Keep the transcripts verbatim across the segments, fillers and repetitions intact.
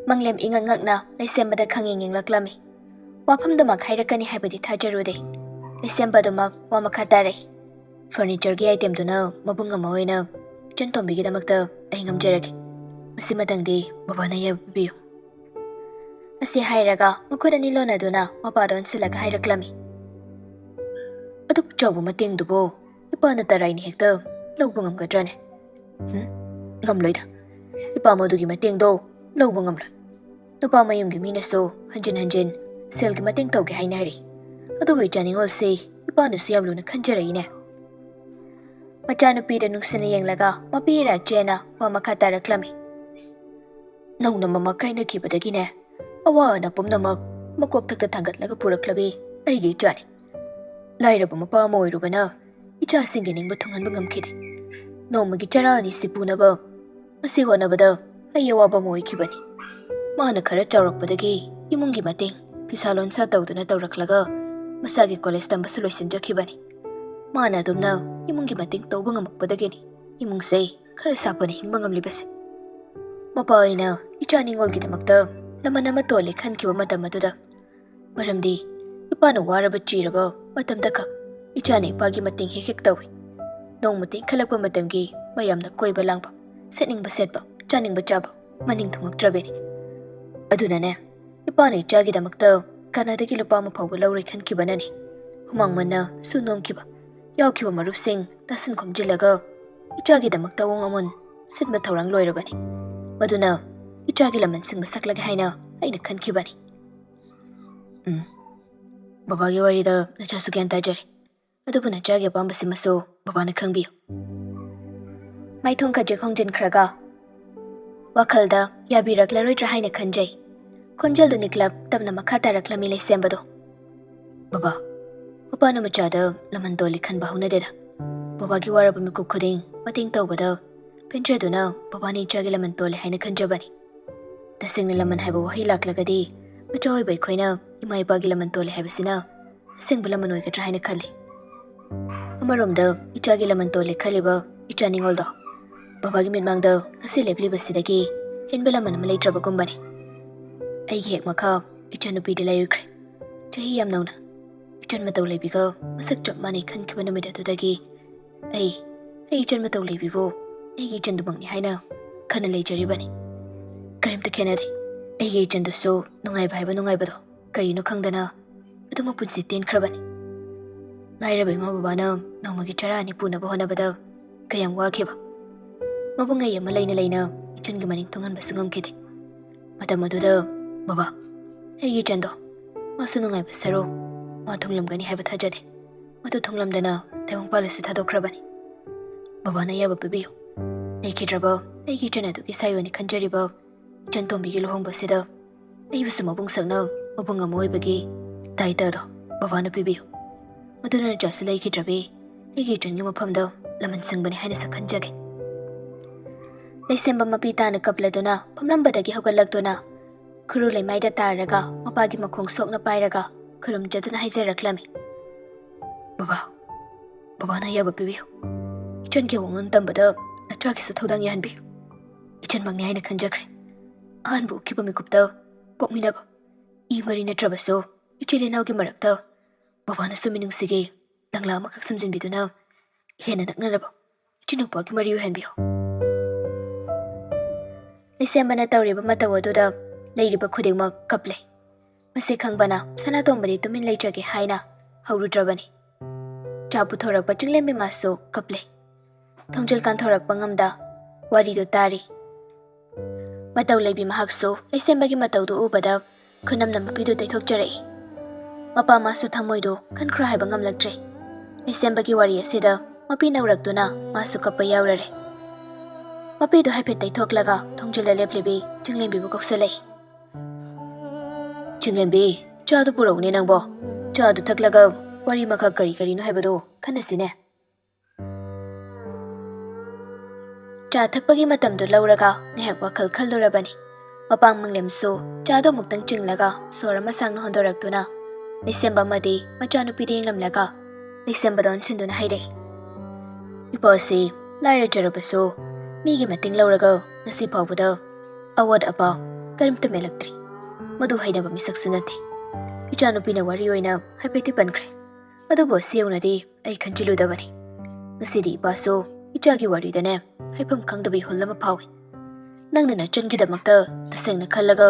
ꯃꯪꯂꯦꯝ ꯏꯉꯛ ꯉꯛꯅ ꯂꯩꯁꯦꯝꯕꯗ ꯈꯪꯌꯦꯡ ꯌꯦꯡꯂꯛꯂꯝꯃꯤ꯫ ꯋꯥꯐꯝꯗꯨꯃꯛ ꯍꯥꯏꯔꯛꯀꯅꯤ ꯍꯥꯏꯕꯗꯤ ꯊꯥꯖꯔꯨꯗꯦ꯫ ꯂꯩꯁꯦꯝꯕ ꯑꯗꯨꯃꯛ ꯋꯥ ꯃꯈꯥ ꯇꯥꯔꯛꯏ꯫ "ꯐꯔꯅꯤꯆꯔꯒꯤ ꯑꯥꯏꯇꯦꯝꯗꯨꯅ ꯃꯕꯨꯡ ꯑꯃ ꯑꯣꯏꯅ ꯏꯆꯟ ꯇꯣꯝꯕꯤꯒꯤꯗꯃꯛꯇ ꯑꯩ ꯉꯝꯖꯔꯒꯦ꯫ ꯃꯁꯤꯃꯇꯪꯗꯤ ꯕꯕꯥꯅ ꯌꯥꯕꯤꯌꯨ꯫" ꯑꯁꯤ ꯍꯥꯏꯔꯒ ꯃꯈꯨꯠ ꯑꯅꯤ ꯂꯣꯟꯅꯗꯨꯅ ꯃꯄꯥꯗ ꯑꯣꯟꯁꯤꯜꯂꯒ ꯍꯥꯏꯔꯛꯂꯝꯃꯤ꯫ "ꯑꯗꯨꯛ ꯆꯥꯎꯕ ꯃꯇꯦꯡꯗꯨꯕꯨ ꯏꯄꯥꯅ ꯇꯔꯥꯏꯅ ꯍꯦꯛꯇ ꯂꯧꯕ ꯉꯝꯒꯗ꯭ꯔꯅꯦ? ꯍꯨꯝ, ꯉꯝꯂꯣꯏꯗ꯫ ꯏꯄꯥ ꯃꯗꯨꯒꯤ ꯃꯇꯦꯡꯗꯣ ꯂꯧꯕ ꯉꯝꯂꯣꯏ꯫ ꯅꯨꯄꯥ ꯃꯌꯨꯝꯒꯤ ꯃꯤꯅꯁꯨ ꯍꯟꯖꯤꯟ ꯍꯟꯖꯤꯟ ꯁꯦꯜꯒꯤ ꯃꯇꯦꯡ ꯇꯧꯒꯦ ꯍꯥꯏꯅꯔꯤ꯫ ꯑꯗꯨꯕꯨ ꯏꯆꯥ ꯅꯤꯉꯣꯜꯁꯤ ꯏꯄꯥꯅꯁꯨ ꯌꯥꯝ ꯂꯨꯅ ꯈꯟꯖꯔꯛꯏꯅꯦ꯫" ꯃꯆꯥꯅꯨꯄꯤꯗ ꯅꯨꯡꯁꯤꯅ ꯌꯦꯡꯂꯒ ꯃꯄꯤ ꯏꯔꯥ ꯆꯦꯅ ꯋꯥ ꯃꯈꯥ ꯇꯥꯔꯛꯂꯝꯃꯤ꯫ "ꯅꯧꯅ ꯃꯃꯥ ꯀꯥꯏꯅꯈꯤꯕꯗꯒꯤꯅꯦ, ꯑꯋꯥ ꯑꯅꯥ ꯄꯨꯝꯅꯃꯛ ꯃꯀꯣꯛꯊꯛꯇ ꯊꯥꯡꯒꯠꯂꯒ ꯄꯨꯔꯛꯂꯕꯤ ꯑꯩꯒꯤ ꯏꯆꯥꯅꯤ꯫ ꯂꯥꯏꯔꯕ ꯃꯄꯥ ꯑꯃ ꯑꯣꯏꯔꯨꯕꯅ ꯏꯆꯥꯁꯤꯡꯒꯤ ꯅꯤꯡꯕ ꯊꯨꯡꯍꯟꯕ ꯉꯝꯈꯤꯗꯦ꯫ ꯅꯣꯡꯃꯒꯤ ꯆꯔꯥ ꯑꯅꯤꯁꯤ ꯄꯨꯅꯕ ꯃꯁꯤ ꯍꯣꯠꯅꯕꯗ ꯑꯩ ꯑꯋꯥꯕ ꯑꯃ ꯑꯣꯏꯈꯤꯕꯅꯤ꯫ ꯃꯥꯅ ꯈꯔ ꯆꯥꯎꯔꯛꯄꯗꯒꯤ ꯏꯃꯨꯡꯒꯤ ꯃꯇꯦꯡ ꯐꯤꯁꯥ ꯂꯣꯟꯁꯥ ꯇꯧꯗꯨꯅ ꯇꯧꯔꯛꯂꯒ ꯃꯁꯥꯒꯤ ꯀꯣꯂꯦꯖ ꯇꯝꯕꯁꯨ ꯂꯣꯏꯁꯤꯟꯖꯈꯤꯕꯅꯤ꯫ ꯃꯥꯅ ꯑꯗꯨꯝꯅ ꯏꯃꯨꯡꯒꯤ ꯃꯇꯦꯡ ꯇꯧꯕ ꯉꯝꯃꯛꯄꯗꯒꯤꯅꯤ ꯏꯃꯨꯡꯁꯦ ꯈꯔ ꯁꯥꯐꯅ ꯍꯤꯡꯕ ꯉꯝꯂꯤꯕꯁꯦ꯫ ꯃꯄꯥ ꯑꯣꯏꯅ ꯏꯆꯥ ꯅꯤꯉꯣꯜꯒꯤꯗꯃꯛꯇ ꯂꯃꯟ ꯑꯃ ꯇꯣꯜꯂꯦ ꯈꯟꯈꯤꯕ ꯃꯇꯝ ꯑꯗꯨꯗ, ꯃꯔꯝꯗꯤ ꯏꯄꯥꯅ ꯋꯥꯔꯕ ꯆꯤꯔꯕ ꯃꯇꯝꯗ ꯈꯛ ꯏꯆꯥꯅ ꯏꯄꯥꯒꯤ ꯃꯇꯦꯡ ꯍꯦꯛ ꯍꯦꯛ ꯇꯧꯏ꯫ ꯅꯣꯡꯃꯇ ꯏꯟꯈꯠꯂꯛꯄ ꯃꯇꯝꯒꯤ ꯃꯌꯥꯝꯅ ꯀꯣꯏꯕ ꯂꯥꯡꯕ, ꯁꯦꯠꯅꯤꯡꯕ ꯁꯦꯠꯄ, ꯆꯥꯅꯤꯡꯕ ꯆꯥꯕ ꯃꯅꯤꯡ ꯊꯨꯡꯉꯛꯇ꯭ꯔꯕꯅꯤ꯫ ꯑꯗꯨꯅꯅꯦ, ꯏꯄꯥꯅ ꯏꯆꯥꯒꯤꯗꯃꯛꯇ ꯀꯅꯥꯗꯒꯤ ꯂꯨꯄꯥ ꯑꯃ ꯐꯥꯎꯕ ꯂꯧꯔꯣꯏ ꯈꯟꯈꯤꯕꯅꯅꯤ ꯍꯨꯃꯥꯡ ꯃꯟꯅ ꯁꯨ ꯅꯣꯝꯈꯤꯕ, ꯌꯥꯎꯈꯤꯕ ꯃꯔꯨꯞꯁꯤꯡ ꯇꯥꯁꯤꯟ ꯈꯣꯝꯖꯤꯜꯂꯒ ꯏꯆꯥꯒꯤꯗꯃꯛꯇ ꯑꯋꯣꯡ ꯑꯃꯣꯟ ꯁꯤꯟꯕ ꯊꯧꯔꯥꯡ ꯂꯣꯏꯔꯕꯅꯤ꯫ ꯃꯗꯨꯅ ꯏꯆꯥꯒꯤ ꯂꯃꯟ ꯁꯤꯡꯕ ꯁꯛꯂꯒꯦ ꯍꯥꯏꯅ ꯑꯩꯅ ꯈꯟꯈꯤꯕꯅꯤ꯫ ꯎꯝ, ꯕꯕꯥꯒꯤ ꯋꯥꯔꯤꯗ ꯅꯆꯥꯁꯨ ꯒ꯭ꯌꯥꯟ ꯇꯥꯖꯔꯦ꯫ ꯑꯗꯨꯕꯨ ꯅꯆꯥꯒꯤ ꯑꯄꯥꯝꯕꯁꯤꯃꯁꯨ ꯕꯕꯥꯅ ꯈꯪꯕꯤꯌꯨ꯫" ꯃꯥꯏꯊꯣꯡ ꯈꯖꯤꯛ ꯍꯣꯡꯖꯤꯟꯈ꯭ꯔꯒ ꯋꯥꯈꯜꯗ ꯌꯥꯕꯤꯔꯛꯂꯔꯣꯏꯗ꯭ꯔꯥ ꯍꯥꯏꯅ ꯈꯟꯖꯩ꯫ ꯈꯣꯟꯖꯦꯜꯗꯨ ꯅꯤꯛꯂꯞ ꯇꯞꯅ ꯃꯈꯥ ꯇꯥꯔꯛꯂꯝꯃꯤ ꯂꯩꯁꯦꯝꯕꯗꯣ꯫ "ꯕꯕꯥ, ꯃꯄꯥꯅ ꯃꯆꯥꯗ ꯂꯃꯟ ꯇꯣꯜꯂꯤ ꯈꯟꯕ ꯍꯧꯅꯗꯦꯗ꯫ ꯕꯕꯥꯒꯤ ꯋꯥꯔꯕ ꯃꯤꯀꯨꯞ ꯈꯨꯗꯤꯡ ꯃꯇꯦꯡ ꯇꯧꯕꯗ ꯄꯦꯟꯖꯗꯨꯅ ꯕꯕꯥꯅ ꯏꯆꯥꯒꯤ ꯂꯃꯟ ꯇꯣꯜꯂꯤ ꯍꯥꯏꯅ ꯈꯟꯖꯕꯅꯤ꯫ ꯇꯁꯦꯡꯅ ꯂꯃꯟ ꯍꯥꯏꯕ ꯋꯥꯍꯩ ꯂꯥꯛꯂꯒꯗꯤ ꯃꯆꯥ ꯑꯣꯏꯕ ꯑꯩꯈꯣꯏꯅ ꯏꯃꯥ ꯏꯄꯥꯒꯤ ꯂꯃꯟ ꯇꯣꯜꯂꯤ ꯍꯥꯏꯕꯁꯤꯅ ꯑꯁꯦꯡꯕ ꯂꯃꯟ ꯑꯣꯏꯒꯗ꯭ꯔꯥ ꯍꯥꯏꯅ ꯈꯜꯂꯤ꯫ ꯑꯃꯔꯣꯝꯗ ꯏꯆꯥꯒꯤ ꯂꯃꯟ ꯇꯣꯜꯂꯤ ꯈꯜꯂꯤꯕ ꯏꯆꯥ ꯅꯤꯉꯣꯜꯗꯣ ꯕꯕꯥꯒꯤ ꯃꯤꯠꯃꯥꯡꯗ ꯉꯁꯤ ꯂꯦꯞꯂꯤꯕꯁꯤꯗꯒꯤ ꯍꯦꯟꯕ ꯂꯃꯟ ꯑꯃ ꯂꯩꯇ꯭ꯔꯕꯒꯨꯝꯕꯅꯤ꯫ ꯑꯩꯒꯤ ꯍꯦꯛ ꯃꯈꯥ ꯏꯆꯟꯅꯨꯄꯤꯗꯤ ꯂꯩꯔꯨꯈ꯭ꯔꯦ꯫ ꯆꯍꯤ ꯌꯥꯝ ꯅꯧꯅ ꯏꯆꯟ ꯃꯇꯧ ꯂꯩꯕꯤꯒ ꯃꯁꯛ ꯆꯞ ꯃꯥꯟꯅꯩ ꯈꯟꯈꯤꯕ ꯅꯨꯃꯤꯠ ꯑꯗꯨꯗꯒꯤ ꯑꯩ, ꯑꯩ ꯏꯆꯟ ꯃꯇꯧ ꯂꯩꯕꯤꯕꯨ ꯑꯩꯒꯤ ꯏꯆꯟꯗꯨꯃꯛꯅꯤ ꯍꯥꯏꯅ ꯈꯟꯅ ꯂꯩꯖꯔꯤꯕꯅꯤ꯫ ꯀꯔꯤꯝꯇ ꯈꯦꯠꯅꯗꯦ꯫ ꯑꯩꯒꯤ ꯏꯆꯟꯗꯨꯁꯨ ꯅꯨꯡꯉꯥꯏꯕ ꯍꯥꯏꯕ ꯅꯨꯡꯉꯥꯏꯕꯗꯣ ꯀꯔꯤꯅꯣ ꯈꯪꯗꯅ ꯑꯗꯨꯃꯛ ꯄꯨꯟꯁꯤ ꯇꯦꯟꯈ꯭ꯔꯕꯅꯤ꯫ ꯂꯥꯏꯔꯕ ꯏꯃꯥ ꯕꯕꯥꯅ ꯅꯣꯡꯃꯒꯤ ꯆꯔꯥ ꯑꯅꯤ ꯄꯨꯅꯕ ꯍꯣꯠꯅꯕꯗ ꯀꯌꯥꯝ ꯋꯥꯈꯤꯕ꯫ ꯃꯕꯨꯡꯉꯩ ꯑꯃ ꯂꯩꯅ ꯂꯩꯅ ꯏꯆꯟꯒꯤ ꯃꯅꯤꯡ ꯊꯨꯡꯍꯟꯕꯁꯨ ꯉꯝꯈꯤꯗꯦ꯫ ꯃꯇꯝ ꯑꯗꯨꯗ ꯕꯕꯥ, ꯑꯩꯒꯤ ꯏꯆꯟꯗꯣ, ꯃꯥꯁꯨ ꯅꯨꯡꯉꯥꯏꯕ ꯁꯔꯨꯛ ꯃꯥ ꯊꯨꯡꯂꯝꯒꯅꯤ ꯍꯥꯏꯕ ꯊꯥꯖꯗꯦ꯫ ꯃꯗꯨ ꯊꯨꯡꯂꯝꯗꯅ ꯇꯥꯏꯕꯪꯄꯥꯜ ꯑꯁꯤ ꯊꯥꯗꯣꯛꯈ꯭ꯔꯕꯅꯤ꯫ ꯕꯕꯥꯅ ꯑꯌꯥꯕ ꯄꯤꯕꯤꯌꯨ꯫ ꯂꯩꯈꯤꯗ꯭ꯔꯕ ꯑꯩꯒꯤ ꯏꯆꯟ ꯑꯗꯨꯒꯤ ꯁꯥꯌꯣꯟꯅꯤ ꯈꯟꯖꯔꯤꯕ ꯏꯆꯟ ꯇꯣꯝꯕꯤꯒꯤ ꯂꯨꯍꯣꯡꯕꯁꯤꯗ ꯑꯩꯕꯨꯁꯨ ꯃꯕꯨꯡ ꯁꯛꯅ ꯃꯕꯨꯡ ꯑꯃ ꯑꯣꯏꯕꯒꯤ ꯇꯥꯏꯇꯜꯗꯣ ꯕꯕꯥꯅ ꯄꯤꯕꯤꯌꯨ꯫ ꯃꯗꯨꯅ ꯅꯆꯥꯁꯨ ꯂꯩꯈꯤꯗ꯭ꯔꯕꯤ ꯑꯩꯒꯤ ꯏꯆꯟꯒꯤ ꯃꯐꯝꯗ ꯂꯃꯟ ꯁꯪꯕꯅꯤ ꯍꯥꯏꯅꯁꯨ ꯈꯟꯖꯒꯦ꯫ ꯂꯩꯁꯦꯝꯕ ꯃꯄꯤ ꯇꯥꯅ ꯀꯞꯂꯗꯨꯅ ꯐꯝꯂꯝꯕꯗꯒꯤ ꯍꯧꯒꯠꯂꯛꯇꯨꯅ ꯈꯨꯔꯨ ꯂꯩꯃꯥꯏꯗ ꯇꯥꯔꯒ ꯃꯄꯥꯒꯤ ꯃꯈꯣꯡ ꯁꯣꯛꯅ ꯄꯥꯏꯔꯒ ꯈꯨꯔꯨꯝꯖꯗꯨꯅ ꯍꯥꯏꯖꯔꯛꯂꯝꯃꯤ, "ꯕꯕꯥ, ꯕꯕꯥꯅ ꯑꯌꯥꯕ ꯄꯤꯕꯤꯌꯨ꯫ ꯏꯆꯟꯒꯤ ꯋꯥꯉꯥꯡ ꯇꯝꯕꯗ ꯅꯆꯥꯒꯤꯁꯨ ꯊꯧꯗꯥꯡ ꯌꯥꯍꯟꯕꯤꯌꯨ꯫ ꯏꯆꯟꯃꯛꯅꯤ ꯍꯥꯏꯅ ꯈꯟꯖꯈ꯭ꯔꯦ꯫ ꯑꯍꯥꯟꯕ ꯎꯈꯤꯕ ꯃꯤꯀꯨꯞꯇ ꯄꯣꯛꯃꯤꯟꯅꯕ, ꯏ ꯃꯔꯤ ꯅꯠꯇ꯭ꯔꯕꯁꯨ ꯏꯆꯤꯜ ꯏꯅꯥꯎꯒꯤ ꯃꯔꯛꯇ ꯕꯕꯥꯅꯁꯨ ꯃꯤꯅꯨꯡꯁꯤꯒꯤ ꯂꯪꯂꯥ ꯑꯃꯈꯛ ꯁꯝꯖꯤꯟꯕꯤꯗꯨꯅ ꯍꯦꯟꯅ ꯅꯛꯅꯔꯕ ꯏꯆꯤꯟ ꯏꯅꯥꯎꯄꯥꯒꯤ ꯃꯔꯤ ꯑꯣꯏꯍꯟꯕꯤꯌꯨ꯫" ꯂꯩꯁꯦꯝꯕꯅ ꯇꯧꯔꯤꯕ ꯃꯇꯧ ꯑꯗꯨꯗ ꯂꯩꯔꯤꯕ ꯈꯨꯗꯤꯡꯃꯛ ꯀꯞꯂꯦ꯫ ꯃꯁꯤ ꯈꯪꯕꯅ ꯁꯅꯥꯇꯣꯝꯕꯗꯤ ꯇꯨꯃꯤꯟ ꯂꯩꯖꯒꯦ ꯍꯥꯏꯅ ꯍꯧꯔꯨꯗ꯭ꯔꯕꯅꯤ꯫ ꯆꯥ ꯄꯨꯊꯣꯔꯛꯄ ꯆꯤꯡꯂꯦꯝꯕꯤ ꯃꯥꯁꯨ ꯀꯞꯂꯦ꯫ ꯊꯣꯡꯖꯤꯜ ꯀꯥꯟꯊꯣꯔꯛꯄ ꯉꯝꯗ ꯋꯥꯔꯤꯗꯨ ꯇꯥꯔꯤ꯫ ꯃꯇꯧ ꯂꯩꯕꯤ ꯃꯍꯥꯛꯁꯨ ꯂꯩꯁꯦꯝꯕꯒꯤ ꯃꯇꯧꯗꯨ ꯎꯕꯗ ꯈꯨꯅꯝꯅ ꯃꯄꯤꯗꯨ ꯇꯩꯊꯣꯛꯆꯔꯛꯏ꯫ ꯃꯄꯥ ꯃꯥꯁꯨ ꯊꯃꯣꯏꯗꯨ ꯀꯟꯈ꯭ꯔꯣ ꯍꯥꯏꯕ ꯉꯝꯂꯛꯇ꯭ꯔꯦ꯫ ꯂꯩꯁꯦꯝꯕꯒꯤ ꯋꯥꯔꯤ ꯑꯁꯤꯗ ꯃꯄꯤ ꯅꯧꯔꯛꯇꯨꯅ ꯃꯥꯁꯨ ꯀꯞꯄ ꯌꯥꯎꯔꯔꯦ꯫ ꯃꯄꯤꯗꯨ ꯍꯥꯏꯐꯦꯠ ꯇꯩꯊꯣꯛꯂꯒ ꯊꯣꯡꯖꯤꯜꯗ ꯂꯦꯞꯂꯤꯕꯤ ꯆꯤꯡꯂꯦꯝꯕꯤꯕꯨ ꯀꯧꯁꯤꯜꯂꯛꯏ꯫ "ꯆꯤꯡꯂꯦꯝꯕꯤ, ꯆꯥꯗꯨ ꯄꯨꯔꯛꯎꯅꯦ ꯅꯪꯕꯣ꯫ ꯆꯥꯗꯨ ꯊꯛꯂꯒ ꯋꯥꯔꯤ ꯃꯈꯥ ꯀꯔꯤ ꯀꯔꯤꯅꯣ ꯍꯥꯏꯕꯗꯨ ꯈꯟꯅꯁꯤꯅꯦ꯫" ꯆꯥ ꯊꯛꯄꯒꯤ ꯃꯇꯝꯗꯨ ꯂꯧꯔꯒ ꯉꯥꯏꯍꯥꯛ ꯋꯥꯈꯜ ꯈꯜꯂꯨꯔꯕꯅꯤ꯫ ꯃꯄꯥꯡ ꯃꯪꯂꯦꯝꯁꯨ ꯆꯥꯗꯨ ꯑꯃꯨꯛꯇꯪ ꯆꯤꯡꯂꯒ ꯁꯣꯔ ꯑꯃ ꯁꯥꯡꯅ ꯍꯣꯟꯗꯣꯔꯛꯇꯨꯅ ꯂꯩꯁꯦꯝꯕ ꯑꯃꯗꯤ ꯃꯆꯥꯅꯨꯄꯤꯗ ꯌꯦꯡꯂꯝꯂꯒ ꯂꯩꯁꯦꯝꯕꯗ ꯑꯣꯟꯁꯤꯟꯗꯨꯅ ꯍꯥꯏꯔꯛꯏ, "ꯏꯄꯥꯁꯤ ꯂꯥꯏꯔꯖꯔꯕꯁꯨ ꯃꯤꯒꯤ ꯃꯇꯦꯡ ꯂꯧꯔꯒ ꯉꯁꯤ ꯐꯥꯎꯕꯗ ꯑꯋꯥꯠ ꯑꯄꯥ ꯀꯔꯤꯝꯇ ꯃꯦꯜꯂꯛꯇ꯭ꯔꯤ꯫ ꯃꯗꯨ ꯍꯩꯅꯕ ꯃꯤꯁꯛꯁꯨ ꯅꯠꯇꯦ꯫ ꯏꯆꯥꯅꯨꯄꯤꯅ ꯋꯥꯔꯤ ꯑꯣꯏꯅ ꯍꯥꯏꯐꯦꯠꯇꯤ ꯄꯟꯈ꯭ꯔꯦ, ꯑꯗꯨꯕꯨ ꯑꯁꯤ ꯌꯧꯅꯗꯤ ꯑꯩ ꯈꯟꯖꯤꯜꯂꯨꯗꯕꯅꯤ꯫ ꯉꯁꯤꯗꯤ ꯏꯄꯥꯁꯨ ꯏꯆꯥꯒꯤ ꯋꯥꯔꯤꯗꯅꯦ ꯍꯥꯏꯐꯝ ꯈꯪꯗꯕꯤ ꯍꯨꯜ ꯑꯃ ꯐꯥꯎꯏ꯫ ꯅꯪꯅ ꯅꯆꯟꯒꯤꯗꯃꯛꯇ ꯇꯁꯦꯡꯅ ꯈꯜꯂꯒ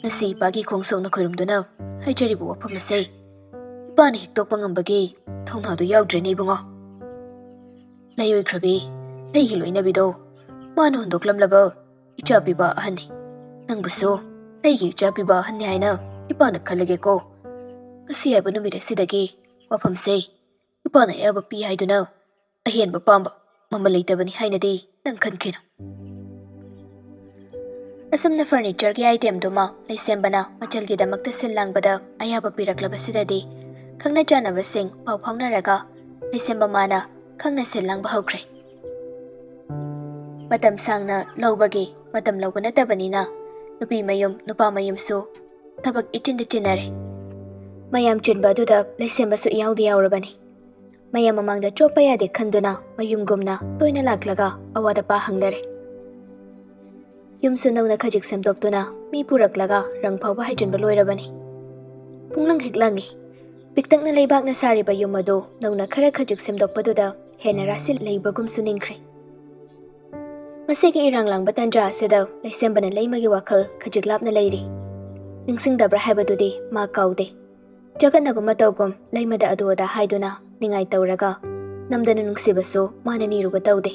ꯉꯁꯤ ꯏꯄꯥꯒꯤ ꯈꯣꯡ ꯁꯣꯛꯅ ꯈꯣꯏꯔꯨꯝꯗꯨꯅ ꯍꯥꯏꯖꯔꯤꯕ ꯋꯥꯐꯝ ꯑꯁꯦ ꯏꯄꯥꯅ ꯍꯤꯛꯇꯣꯛꯄ ꯉꯝꯕꯒꯤ ꯊꯧꯅꯥꯗꯨ ꯌꯥꯎꯗ꯭ꯔꯦꯅꯦ ꯏꯕꯨꯡꯉꯣ꯫ ꯂꯩ ꯑꯣꯏꯈ꯭ꯔꯕꯤ, ꯑꯩꯒꯤ ꯂꯣꯏꯅꯕꯤꯗꯣ ꯃꯥꯅ ꯍꯨꯟꯗꯣꯛꯂꯝꯂꯕ ꯏꯆꯥ ꯄꯤꯕ ꯑꯍꯟꯅꯤ꯫ ꯅꯪꯕꯨꯁꯨ ꯑꯩꯒꯤ ꯏꯆꯥ ꯄꯤꯕ ꯑꯍꯟꯅꯤ ꯍꯥꯏꯅ ꯏꯄꯥꯅ ꯈꯜꯂꯒꯦꯀꯣ꯫ ꯉꯁꯤ ꯍꯥꯏꯕ ꯅꯨꯃꯤꯠ ꯑꯁꯤꯗꯒꯤ ꯋꯥꯐꯝꯁꯦ ꯏꯄꯥꯅ ꯑꯌꯥꯕ ꯄꯤ ꯍꯥꯏꯗꯨꯅ ꯑꯍꯦꯟꯕ ꯄꯥꯝꯕ ꯃꯃꯜ ꯂꯩꯇꯕꯅꯤ ꯍꯥꯏꯅꯗꯤ ꯅꯪ ꯈꯟꯈꯤꯅꯨ꯫ ꯑꯁꯨꯝꯅ furnitureꯒꯤ itemꯗꯨꯃ ꯂꯩꯁꯦꯝꯕꯅ ꯃꯆꯜꯒꯤꯗꯃꯛꯇ ꯁꯤꯜ ꯂꯥꯡꯕꯗ ꯑꯌꯥꯕ ꯄꯤꯔꯛꯂꯕꯁꯤꯗꯗꯤ ꯈꯪꯅ ꯆꯥꯟꯅꯕꯁꯤꯡ ꯄꯥꯎ ꯐꯥꯎꯅꯔꯒ ꯂꯩꯁꯦꯝꯕ ꯃꯥꯅ ꯈꯪꯅ ꯁꯤꯜ ꯂꯥꯡꯕ ꯍꯧꯈ꯭ꯔꯦ꯫ ꯃꯇꯝ ꯁꯥꯡꯅ ꯂꯧꯕꯒꯤ ꯃꯇꯝ ꯂꯧꯕ ꯅꯠꯇꯕꯅꯤꯅ ꯅꯨꯄꯤ ꯃꯌꯨꯝ ꯅꯨꯄꯥ ꯃꯌꯨꯝꯁꯨ ꯊꯕꯛ ꯏꯆꯤꯟꯗ ꯆꯤꯟꯅꯔꯦ꯫ ꯃꯌꯥꯝ ꯆꯤꯟꯕ ꯑꯗꯨꯗ ꯂꯩꯁꯦꯝꯕꯁꯨ ꯏꯌꯥꯎꯗ ꯌꯥꯎꯔꯕꯅꯤ꯫ ꯃꯌꯥꯝ ꯃꯃꯥꯡꯗ ꯆꯣꯞꯄ ꯌꯥꯗꯦ ꯈꯟꯗꯨꯅ ꯃꯌꯨꯝꯒꯨꯝꯅ ꯇꯣꯏꯅ ꯂꯥꯛꯂꯒ ꯑꯋꯥꯠ ꯑꯄꯥ ꯍꯪꯂꯔꯦ꯫ ꯌꯨꯝꯁꯨ ꯅꯧꯅ ꯈꯖꯤꯛ ꯁꯦꯝꯗꯣꯛꯇꯨꯅ ꯃꯤ ꯄꯨꯔꯛꯂꯒ ꯔꯪ ꯐꯥꯎꯕ ꯍꯩꯖꯤꯟꯕ ꯂꯣꯏꯔꯕꯅꯤ꯫ ꯄꯨꯡꯂꯪ ꯍꯦꯛ ꯂꯪꯉꯤ꯫ ꯄꯤꯛꯇꯛꯅ ꯂꯩꯕꯥꯛꯅ ꯁꯥꯔꯤꯕ ꯌꯨꯝ ꯑꯗꯨ ꯅꯧꯅ ꯈꯔ ꯈꯖꯤꯛ ꯁꯦꯝꯗꯣꯛꯄꯗꯨꯗ ꯍꯦꯟꯅ ꯔꯥꯁꯤ ꯂꯩꯕꯒꯨꯝꯁꯨ ꯅꯤꯡꯈ꯭ꯔꯦ꯫ ꯃꯁꯤꯒꯤ ꯏꯔꯥꯡ ꯂꯥꯡꯕ ꯇꯥꯟꯖꯥ ꯑꯁꯤꯗ ꯂꯩꯁꯦꯝꯕꯅ ꯂꯩꯃꯒꯤ ꯋꯥꯈꯜ ꯈꯖꯤꯛ ꯂꯥꯞꯅ ꯂꯩꯔꯤ꯫ ꯅꯤꯡꯁꯤꯡꯗꯕ꯭ꯔꯥ ꯍꯥꯏꯕꯗꯨꯗꯤ ꯃꯥ ꯀꯥꯎꯗꯦ꯫ ꯆꯒꯠꯅꯕ ꯃꯇꯧꯒꯨꯝ ꯂꯩꯃꯗ ꯑꯗꯨ ꯑꯗꯥ ꯍꯥꯏꯗꯨꯅ ꯅꯤꯡꯉꯥꯏ ꯇꯧꯔꯒ ꯅꯝꯗꯅ ꯅꯨꯡꯁꯤꯕꯁꯨ ꯃꯥꯅ ꯅꯤꯔꯨꯕ ꯇꯧꯗꯦ꯫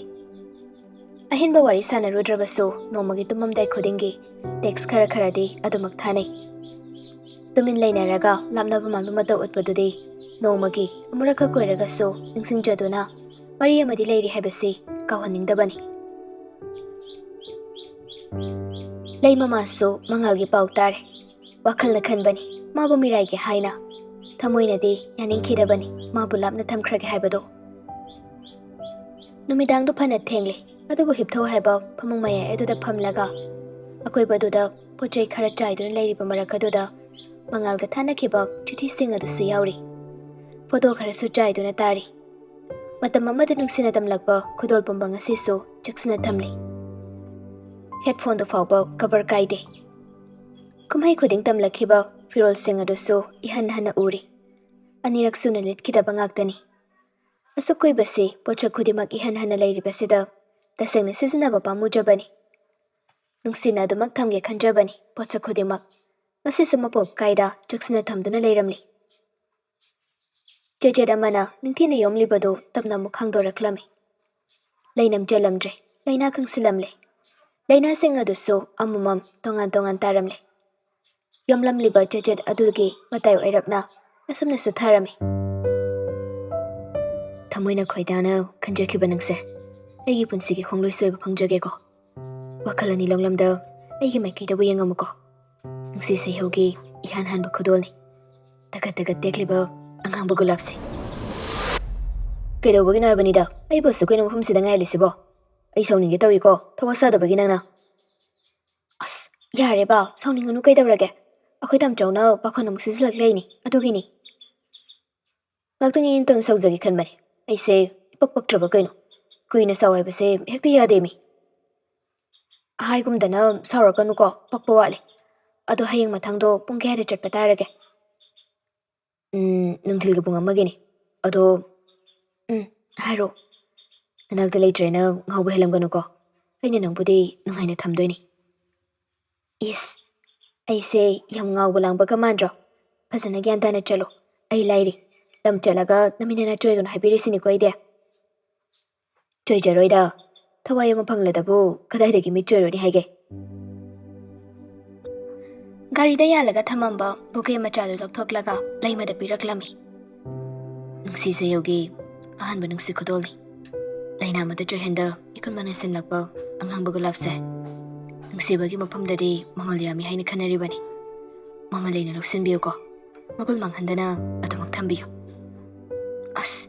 ꯑꯍꯦꯟꯕ ꯋꯥꯔꯤ ꯁꯥꯟꯅꯔꯨꯗ꯭ꯔꯕꯁꯨ ꯅꯣꯡꯃꯒꯤ ꯇꯨꯝꯃꯝꯗꯥꯏ ꯈꯨꯗꯤꯡꯒꯤ text ꯈꯔ ꯈꯔꯗꯤ ꯑꯗꯨꯃꯛ ꯊꯥꯅꯩ꯫ ꯇꯨꯃꯤꯟ ꯂꯩꯅꯔꯒ ꯂꯥꯞꯅꯕ ꯃꯥꯟꯕ ꯃꯇꯧ ꯎꯠꯄꯗꯨꯗꯤ ꯅꯣꯡꯃꯒꯤ ꯑꯃꯨꯔꯛꯈꯛ ꯑꯣꯏꯔꯒꯁꯨ ꯅꯤꯡꯁꯤꯡꯖꯗꯨꯅ ꯃꯔꯤ ꯑꯃꯗꯤ ꯂꯩꯔꯤ ꯍꯥꯏꯕꯁꯤ ꯀꯥꯎꯍꯟꯅꯤꯡꯗꯕꯅꯤ꯫ ꯂꯩꯃ ꯃꯥꯁꯨ ꯃꯉꯥꯜꯒꯤ ꯄꯥꯎ ꯇꯥꯔꯦ꯫ ꯋꯥꯈꯜꯅ ꯈꯟꯕꯅꯤ ꯃꯥꯕꯨ ꯃꯤꯔꯥꯏꯒꯦ ꯍꯥꯏꯅ꯫ ꯊꯃꯣꯏꯅꯗꯤ ꯌꯥꯅꯤꯡꯈꯤꯗꯕꯅꯤ ꯃꯥꯕꯨ ꯂꯥꯞꯅ ꯊꯝꯈ꯭ꯔꯒꯦ ꯍꯥꯏꯕꯗꯣ꯫ ꯅꯨꯃꯤꯗꯥꯡꯗꯨ ꯐꯅ ꯊꯦꯡꯂꯦ, ꯑꯗꯨꯕꯨ ꯍꯤꯞꯊꯧ ꯍꯥꯏꯕ ꯐꯃꯨꯡ ꯃꯌꯥꯏ ꯑꯗꯨꯗ ꯐꯝꯂꯒ ꯑꯀꯣꯏꯕꯗꯨꯗ ꯄꯣꯠ ꯆꯩ ꯈꯔ ꯆꯥꯏꯗꯨꯅ ꯂꯩꯔꯤꯕ ꯃꯔꯛ ꯑꯗꯨꯗ ꯃꯉꯥꯜꯒ ꯊꯥꯅꯈꯤꯕ ꯆꯤꯊꯤꯁꯤꯡ ꯑꯗꯨꯁꯨ ꯌꯥꯎꯔꯤ꯫ Photo ꯈꯔꯁꯨ ꯆꯥꯏꯗꯨꯅ ꯇꯥꯔꯤ꯫ ꯃꯇꯝ ꯑꯃꯗ ꯅꯨꯡꯁꯤꯅ ꯇꯝꯂꯛꯄ ꯈꯨꯗꯣꯜ ꯄꯨꯝꯕ ꯉꯁꯤꯁꯨ ꯆꯦꯛꯁꯤꯟꯅ ꯊꯝꯂꯤ꯫ Headphoneꯗꯨ ꯐꯥꯎꯕ cover ꯀꯥꯏꯗꯦ꯫ ꯀꯨꯝꯍꯩ ꯈꯨꯗꯤꯡ ꯇꯝꯂꯛꯈꯤꯕ ꯐꯤꯔꯣꯜꯁꯤꯡ ꯑꯗꯨꯁꯨ ꯏꯍꯟ ꯍꯟꯅ ꯎꯔꯤ꯫ ꯑꯅꯤꯔꯛ ꯁꯨꯅ ꯂꯤꯠꯈꯤꯗꯕ ꯉꯥꯛꯇꯅꯤ꯫ ꯑꯁꯨꯛ ꯀꯨꯏꯕꯁꯤ ꯄꯣꯠꯁꯛ ꯈꯨꯗꯤꯡꯃꯛ ꯏꯍꯟ ꯍꯟꯅ ꯂꯩꯔꯤꯕꯁꯤꯗ ꯇꯁꯦꯡꯅ ꯁꯤꯖꯤꯟꯅꯕ ꯄꯥꯝꯃꯨꯗ꯭ꯔꯕꯅꯤ꯫ ꯅꯨꯡꯁꯤꯅ ꯑꯗꯨꯃꯛ ꯊꯝꯒꯦ ꯈꯟꯖꯕꯅꯤ ꯄꯣꯠꯁꯛ ꯈꯨꯗꯤꯡꯃꯛ꯫ ꯉꯁꯤꯁꯨ ꯃꯄꯣꯞ ꯀꯥꯏꯗ ꯆꯦꯛꯁꯤꯟꯅ ꯊꯝꯗꯨꯅ ꯂꯩꯔꯝꯂꯤ꯫ ꯆꯦꯆꯦꯠ ꯑꯃꯅ ꯅꯤꯡꯊꯤꯅ ꯌꯣꯝꯂꯤꯕꯗꯨ ꯇꯞꯅ ꯑꯃꯨꯛ ꯍꯥꯡꯗꯣꯔꯛꯂꯝꯃꯤ꯫ ꯂꯩꯅꯝ ꯆꯦꯜꯂꯝꯗ꯭ꯔꯦ꯫ ꯂꯥꯏꯅꯥ ꯈꯪꯁꯤꯜꯂꯝꯂꯦ꯫ ꯂꯥꯏꯅꯥꯁꯤꯡ ꯑꯗꯨꯁꯨ ꯑꯃꯃꯝ ꯇꯣꯉꯥꯟ ꯇꯣꯉꯥꯟ ꯇꯥꯔꯝꯂꯦ꯫ ꯌꯣꯝꯂꯝꯂꯤꯕ ꯆꯦꯆꯦꯠ ꯑꯗꯨꯒꯤ ꯃꯇꯥꯏ ꯑꯣꯏꯔꯞꯅ ꯑꯁꯨꯝꯅꯁꯨ ꯊꯥꯔꯝꯃꯤ꯫ ꯊꯃꯣꯏꯅ ꯈꯣꯏꯗꯥꯅ ꯈꯟꯖꯈꯤꯕ ꯅꯪꯁꯦ ꯑꯩꯒꯤ ꯄꯨꯟꯁꯤꯒꯤ ꯈꯣꯡꯂꯣꯏ ꯁꯣꯏꯕ ꯐꯪꯖꯒꯦꯀꯣ꯫ ꯋꯥꯈꯜ ꯑꯅꯤ ꯂꯣꯡꯂꯝꯗ ꯑꯩꯒꯤ ꯃꯥꯏꯀꯩꯗꯕꯨ ꯌꯦꯡꯉꯝꯃꯨꯀꯣ꯫ ꯅꯨꯡꯁꯤ ꯁꯩꯍꯧꯒꯤ ꯏꯍꯥꯟ ꯍꯥꯟꯕ ꯈꯨꯗꯣꯜꯅꯤ꯫ ꯇꯒꯠ ꯇꯒꯠ ꯇꯦꯛꯂꯤꯕ ꯑꯉꯥꯡꯕ ꯒꯨꯂꯥꯞꯁꯦ꯫ ꯀꯩꯗꯧꯕꯒꯤꯅꯣ ꯍꯥꯏꯕꯅꯤꯗ, ꯑꯩꯕꯨ ꯑꯁꯨꯛ ꯀꯨꯏꯅ ꯃꯐꯝꯁꯤꯗ ꯉꯥꯏꯍꯜꯂꯤꯁꯤꯕꯣ? ꯑꯩ ꯁꯥꯎꯅꯤꯡꯒꯦ ꯇꯧꯏꯀꯣ, ꯊꯧꯋꯥ ꯁꯥꯗꯕꯒꯤ ꯅꯪꯅ꯫ ꯑꯁ, ꯌꯥꯔꯦ ꯕꯥ, ꯁꯥꯎꯅꯤꯡꯒꯅꯨ, ꯀꯩꯗꯧꯔꯒꯦ? ꯑꯩꯈꯣꯏ ꯇꯥꯃꯣꯆꯧꯅ ꯄꯥꯈꯣꯟ ꯑꯃꯨꯛ ꯁꯤꯖꯤꯜꯂꯛ ꯂꯩꯅꯤ, ꯑꯗꯨꯒꯤꯅꯤ꯫ ꯉꯥꯛꯇꯪ ꯏꯪꯇꯪ ꯁꯥꯎꯖꯒꯦ ꯈꯟꯕꯅꯤ꯫ ꯑꯩꯁꯦ ꯏꯄꯛ ꯄꯛꯇ꯭ꯔꯕ ꯀꯩꯅꯣ? ꯀꯨꯏꯅ ꯁꯥꯎ ꯍꯥꯏꯕꯁꯦ ꯍꯦꯛꯇ ꯌꯥꯗꯦꯃꯤ꯫ ꯍꯥꯏꯒꯨꯝꯗꯅ ꯁꯥꯎꯔꯛꯀꯅꯨꯀꯣ, ꯄꯛꯄ ꯋꯥꯠꯂꯦ꯫ ꯑꯗꯣ ꯍꯌꯦꯡ ꯃꯊꯪꯗꯣ ꯄꯨꯡ ꯀꯌꯥꯗ ꯆꯠꯄ ꯇꯥꯔꯒꯦ? ꯎꯝ, ꯅꯨꯡꯊꯤꯜꯒꯤ ꯄꯨꯡ ꯑꯃꯒꯤꯅꯤ꯫ ꯑꯗꯣ, ꯎꯝ, ꯍꯥꯏꯔꯣ꯫ ꯅꯅꯥꯛꯇ ꯂꯩꯇ꯭ꯔꯦꯅ ꯉꯥꯎꯕ ꯍꯦꯜꯂꯝꯒꯅꯨꯀꯣ꯫ ꯑꯩꯅ ꯅꯪꯕꯨꯗꯤ ꯅꯨꯡꯉꯥꯏꯅ ꯊꯝꯗꯣꯏꯅꯤ꯫ ꯏꯁ, ꯑꯩꯁꯦ ꯌꯥꯝ ꯉꯥꯎꯕ ꯂꯥꯡꯕꯒ ꯃꯥꯟꯗ꯭ꯔꯣ? ꯐꯖꯅ ꯒ꯭ꯌꯥꯟ ꯇꯥꯅ ꯆꯠꯂꯣ꯫ ꯑꯩ ꯂꯥꯏꯔꯤ꯫ ꯂꯝ ꯆꯠꯂꯒ ꯅꯃꯤꯠ ꯅꯅꯥ ꯆꯣꯏꯒꯅꯨ ꯍꯥꯏꯕꯤꯔꯤꯁꯤꯅꯤꯀꯣ ꯑꯩꯗꯤ꯫ ꯆꯣꯏꯖꯔꯣꯏꯗ꯫ ꯊꯋꯥꯏ ꯑꯃ ꯐꯪꯂꯗꯕꯨ ꯀꯗꯥꯏꯗꯒꯤ ꯃꯤꯠ ꯆꯣꯏꯔꯨꯅꯤ ꯍꯥꯏꯒꯦ? ꯒꯥꯔꯤꯗ ꯌꯥꯜꯂꯒ ꯊꯝꯃꯝꯕ ꯕꯨꯀꯦ ꯃꯆꯥꯗꯨ ꯂꯧꯊꯣꯛꯂꯒ ꯂꯩꯃꯗ ꯄꯤꯔꯛꯂꯝꯃꯤ꯫ ꯅꯨꯡꯁꯤ ꯁꯩꯌꯧꯒꯤ ꯑꯍꯥꯟꯕ ꯅꯨꯡꯁꯤ ꯈꯨꯗꯣꯜꯅꯤ꯫ ꯂꯥꯏꯅꯥ ꯑꯃꯗ ꯆꯣꯏꯍꯟꯗ ꯏꯈꯨꯟ ꯃꯅꯥꯁꯤꯟꯂꯛꯄ ꯑꯉꯥꯡꯕ ꯒꯨꯂꯥꯞꯁꯦ ꯅꯨꯡꯁꯤꯕꯒꯤ ꯃꯐꯝꯗꯗꯤ ꯃꯃꯜ ꯌꯥꯝꯃꯤ ꯍꯥꯏꯅ ꯈꯟꯅꯔꯤꯕꯅꯤ꯫ ꯃꯃꯜ ꯂꯩꯅ ꯂꯧꯁꯤꯟꯕꯤꯌꯨꯀꯣ꯫ ꯃꯒꯨꯜ ꯃꯥꯡꯍꯟꯗꯅ ꯑꯗꯨꯃꯛ ꯊꯝꯕꯤꯌꯨ꯫ ꯑꯁ,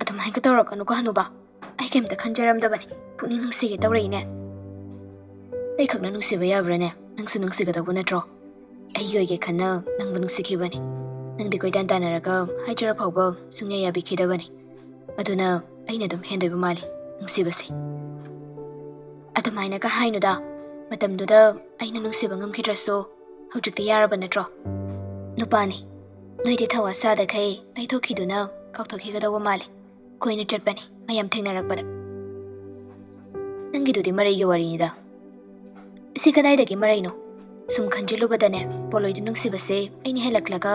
ꯑꯗꯨꯃꯥꯏꯅ ꯇꯧꯔꯛꯀꯅꯨꯀꯣ ꯍꯅꯨꯕ꯫ ꯑꯩ ꯀꯩꯝꯇ ꯈꯟꯖꯔꯝꯗꯕꯅꯤ꯫ ꯄꯨꯛꯅꯤꯡ ꯅꯨꯡꯁꯤꯒꯦ ꯇꯧꯔꯛꯏꯅꯦ꯫ ꯑꯩꯈꯛꯅ ꯅꯨꯡꯁꯤꯕ ꯌꯥꯕ꯭ꯔꯥꯅꯦ? ꯅꯪꯁꯨ ꯅꯨꯡꯁꯤꯒꯗꯧꯕ ꯅꯠꯇ꯭ꯔꯣ? ꯑꯩꯒꯤ ꯑꯣꯏꯒꯦ ꯈꯟꯅ ꯅꯪꯕꯨ ꯅꯨꯡꯁꯤꯈꯤꯕꯅꯤ꯫ ꯅꯪꯗꯤ ꯀꯣꯏꯇꯥꯟ ꯇꯥꯟꯅꯔꯒ ꯍꯥꯏꯖꯔ ꯐꯥꯎꯕ ꯁꯨꯡꯌꯥ ꯌꯥꯕꯤꯈꯤꯗꯕꯅꯤ꯫ ꯑꯗꯨꯅ ꯑꯩꯅ ꯑꯗꯨꯝ ꯍꯦꯟꯗꯣꯏꯕ ꯃꯥꯜꯂꯤ ꯅꯨꯡꯁꯤꯕꯁꯦ꯫ ꯑꯗꯨꯃꯥꯏꯅꯒ ꯍꯥꯏꯅꯨꯗ꯫ ꯃꯇꯝꯗꯨꯗ ꯑꯩꯅ ꯅꯨꯡꯁꯤꯕ ꯉꯝꯈꯤꯗ꯭ꯔꯁꯨ, ꯍꯧꯖꯤꯛꯇꯤ ꯌꯥꯔꯕ ꯅꯠꯇ꯭ꯔꯣ? ꯅꯨꯄꯥꯅꯤ꯫ ꯅꯣꯏꯗꯤ ꯊꯋꯥ ꯁꯥꯗꯈꯩ ꯂꯩꯊꯣꯛꯈꯤꯗꯨꯅ ꯀꯥꯎꯊꯣꯛꯈꯤꯒꯗꯧꯕ ꯃꯥꯜꯂꯤ꯫ ꯀꯨꯏꯅ ꯆꯠꯄꯅꯤ ꯃꯌꯥꯝ ꯊꯦꯡꯅꯔꯛꯄꯗ꯫ ꯅꯪꯒꯤꯗꯨꯗꯤ ꯃꯔꯩꯒꯤ ꯋꯥꯔꯤꯅꯤꯗ꯫ ꯁꯤ ꯀꯗꯥꯏꯗꯒꯤ ꯃꯔꯩꯅꯣ? ꯁꯨꯝ ꯈꯟꯖꯤꯜꯂꯨꯕꯗꯅꯦ, ꯄꯣꯂꯣꯏꯗꯨ ꯅꯨꯡꯁꯤꯕꯁꯦ ꯑꯩꯅ ꯍꯦꯜꯂꯛꯂꯒ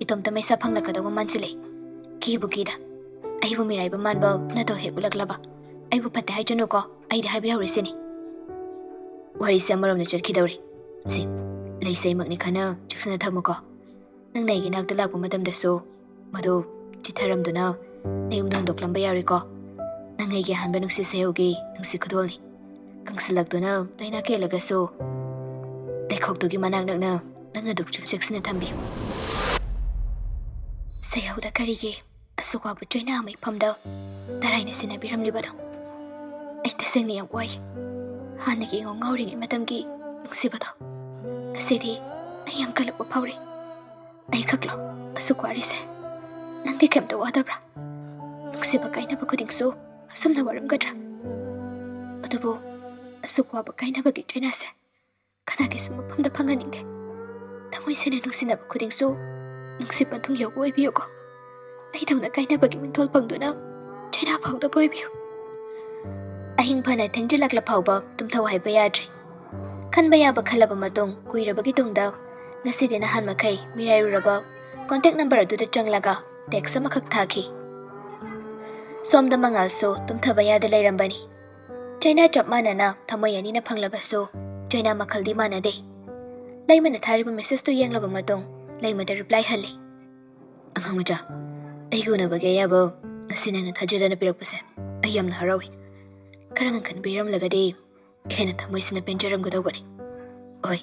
ꯏꯇꯣꯝꯇ ꯃꯩꯁꯥ ꯐꯪꯂꯛꯀꯗꯧꯕ ꯃꯥꯟꯁꯤꯜꯂꯛꯏ꯫ ꯀꯤꯕꯨ ꯀꯤꯗ꯫ ꯑꯩꯕꯨ ꯃꯤꯔꯥꯏꯕ ꯃꯥꯟꯕ ꯅꯇꯧ ꯍꯦꯛ ꯎꯠꯂꯛꯂꯕ ꯑꯩꯕꯨ ꯐꯠꯇꯦ ꯍꯥꯏꯖꯅꯨꯀꯣ, ꯑꯩꯗꯤ ꯍꯥꯏꯕꯤꯍꯧꯔꯤꯁꯤꯅꯤ꯫ ꯋꯥꯔꯤꯁꯦ ꯑꯃꯔꯣꯝꯗ ꯆꯠꯈꯤꯗꯧꯔꯤ꯫ ꯁꯤ ꯂꯩꯁꯩꯃꯛꯅꯤ ꯈꯟꯅ ꯆꯦꯛꯁꯤꯟꯅ ꯊꯝꯃꯨꯀꯣ꯫ ꯅꯪꯅ ꯑꯩꯒꯤ ꯅꯥꯛꯇ ꯂꯥꯛꯄ ꯃꯇꯝꯗꯁꯨ ꯃꯗꯨ ꯆꯤꯊꯔꯝꯗꯨꯅ ꯅꯌꯨꯝꯗ ꯍꯨꯟꯗꯣꯛꯂꯝꯕ ꯌꯥꯔꯣꯏꯀꯣ꯫ ꯅꯪ ꯑꯩꯒꯤ ꯑꯍꯥꯟꯕ ꯅꯨꯡꯁꯤ ꯁꯩꯍꯧꯒꯤ ꯅꯨꯡꯁꯤ ꯈꯨꯗꯣꯜꯅꯤ꯫ ꯀꯪꯁꯤꯜꯂꯛꯇꯨꯅ ꯂꯥꯏꯅꯥ ꯀꯦꯜꯂꯒꯁꯨ ꯂꯩꯈꯣꯛꯇꯨꯒꯤ ꯃꯅꯥꯛ ꯅꯛꯅ ꯅꯪꯅ ꯑꯗꯨꯛ ꯆꯦꯛꯁꯤꯟꯅ ꯊꯝꯕꯤꯌꯨ꯫ ꯁꯩꯍꯧꯗ ꯀꯔꯤꯒꯤ ꯑꯁꯨꯛ ꯋꯥꯕ ꯆꯩꯅꯥ ꯑꯃ ꯏꯐꯝꯗ ꯇꯔꯥꯏꯅ ꯁꯤꯟꯅꯕꯤꯔꯝꯂꯤꯕꯗꯣ? ꯑꯩ ꯇꯁꯦꯡꯅ ꯌꯥꯝ ꯋꯥꯏ꯫ ꯍꯥꯟꯅꯒꯤ ꯏꯉꯧ ꯉꯥꯎꯔꯤꯉꯩ ꯃꯇꯝꯒꯤ ꯅꯨꯡꯁꯤꯕꯗꯣ ꯉꯁꯤꯗꯤ ꯑꯩ ꯌꯥꯝ ꯀꯜꯂꯛꯄ ꯐꯥꯎꯔꯦ꯫ ꯑꯩ ꯈꯛꯂꯣ ꯑꯁꯨꯛ ꯋꯥꯔꯤꯁꯦ? ꯅꯪꯗꯤ ꯀꯩꯝꯇ ꯋꯥꯗꯕ꯭ꯔꯥ? ꯅꯨꯡꯁꯤꯕ ꯀꯥꯏꯅꯕ ꯈꯨꯗꯤꯡꯁꯨ ꯑꯁꯨꯝꯅ ꯋꯥꯔꯝꯒꯗ꯭ꯔꯥ? ꯑꯗꯨꯕꯨ ꯑꯁꯨꯛ ꯋꯥꯕ ꯀꯥꯏꯅꯕꯒꯤ ꯆꯩꯅꯥꯁꯦ ꯀꯅꯥꯒꯤꯁꯨ ꯃꯐꯝꯗ ꯐꯪꯍꯟꯅꯤꯡꯗꯦ꯫ ꯊꯃꯣꯏ ꯁꯦꯡꯅ ꯅꯨꯡꯁꯤꯅꯕ ꯈꯨꯗꯤꯡꯁꯨ ꯅꯨꯡꯁꯤꯠ ꯄꯟꯊꯨꯡ ꯌꯧꯕ ꯑꯣꯏꯕꯤꯌꯨꯀꯣ꯫ ꯑꯩꯗꯧꯅ ꯀꯥꯏꯅꯕꯒꯤ ꯃꯤꯡꯊꯣꯜ ꯐꯪꯗꯨꯅ ꯆꯩꯅꯥ ꯐꯥꯎꯗꯕ ꯑꯣꯏꯕꯤꯌꯨ꯫ ꯑꯍꯤꯡ ꯐꯅ ꯊꯦꯡꯖꯤꯜꯂꯛꯂ ꯐꯥꯎꯕ ꯇꯨꯝꯊꯧ ꯍꯥꯏꯕ ꯌꯥꯗ꯭ꯔꯦ꯫ ꯈꯟꯕ ꯌꯥꯕ ꯈꯜꯂꯕ ꯃꯇꯨꯡ ꯀꯨꯏꯔꯕꯒꯤ ꯇꯨꯡꯗ ꯉꯁꯤꯗꯤ ꯅꯍꯥꯟ ꯃꯈꯩ ꯃꯤꯔꯥꯏꯔꯨꯔꯕ contact number ꯑꯗꯨꯗ ꯆꯪꯂꯒ text ꯑꯃꯈꯛ ꯊꯥꯈꯤ꯫ ꯁꯣꯝꯗ ꯃꯉꯥꯜꯁꯨ ꯇꯨꯝꯊꯕ ꯌꯥꯗ ꯂꯩꯔꯝꯕꯅꯤ꯫ ꯆꯩꯅꯥ ꯆꯞ ꯃꯥꯟꯅꯅ ꯊꯃꯣꯏ ꯑꯅꯤꯅ ꯐꯪꯂꯕꯁꯨ ꯆꯩꯅꯥ ꯃꯈꯜꯗꯤ ꯃꯥꯟꯅꯗꯦ꯫ ꯂꯩꯃꯅ ꯊꯥꯔꯤꯕ message ꯇꯨ ꯌꯦꯡꯂꯕ ꯃꯇꯨꯡ ꯂꯩꯃꯗ reply ꯍꯜꯂꯤ꯫ "ꯑꯉꯥꯡ ꯃꯆꯥ, ꯑꯩꯒ ꯎꯅꯕꯒꯤ ꯑꯌꯥꯕ ꯉꯁꯤ ꯅꯪꯅ ꯊꯥꯖꯗꯅ ꯄꯤꯔꯛꯄꯁꯦ ꯑꯩ ꯌꯥꯝꯅ ꯍꯔꯥꯎꯏ꯫ ꯈꯔ ꯉꯟꯈꯠ ꯄꯤꯔꯝꯂꯒꯗꯤ ꯍꯦꯟꯅ ꯊꯃꯣꯏꯁꯤꯅ ꯄꯦꯟꯖꯔꯝꯒꯗꯧꯕꯅꯤ꯫ ꯍꯣꯏ,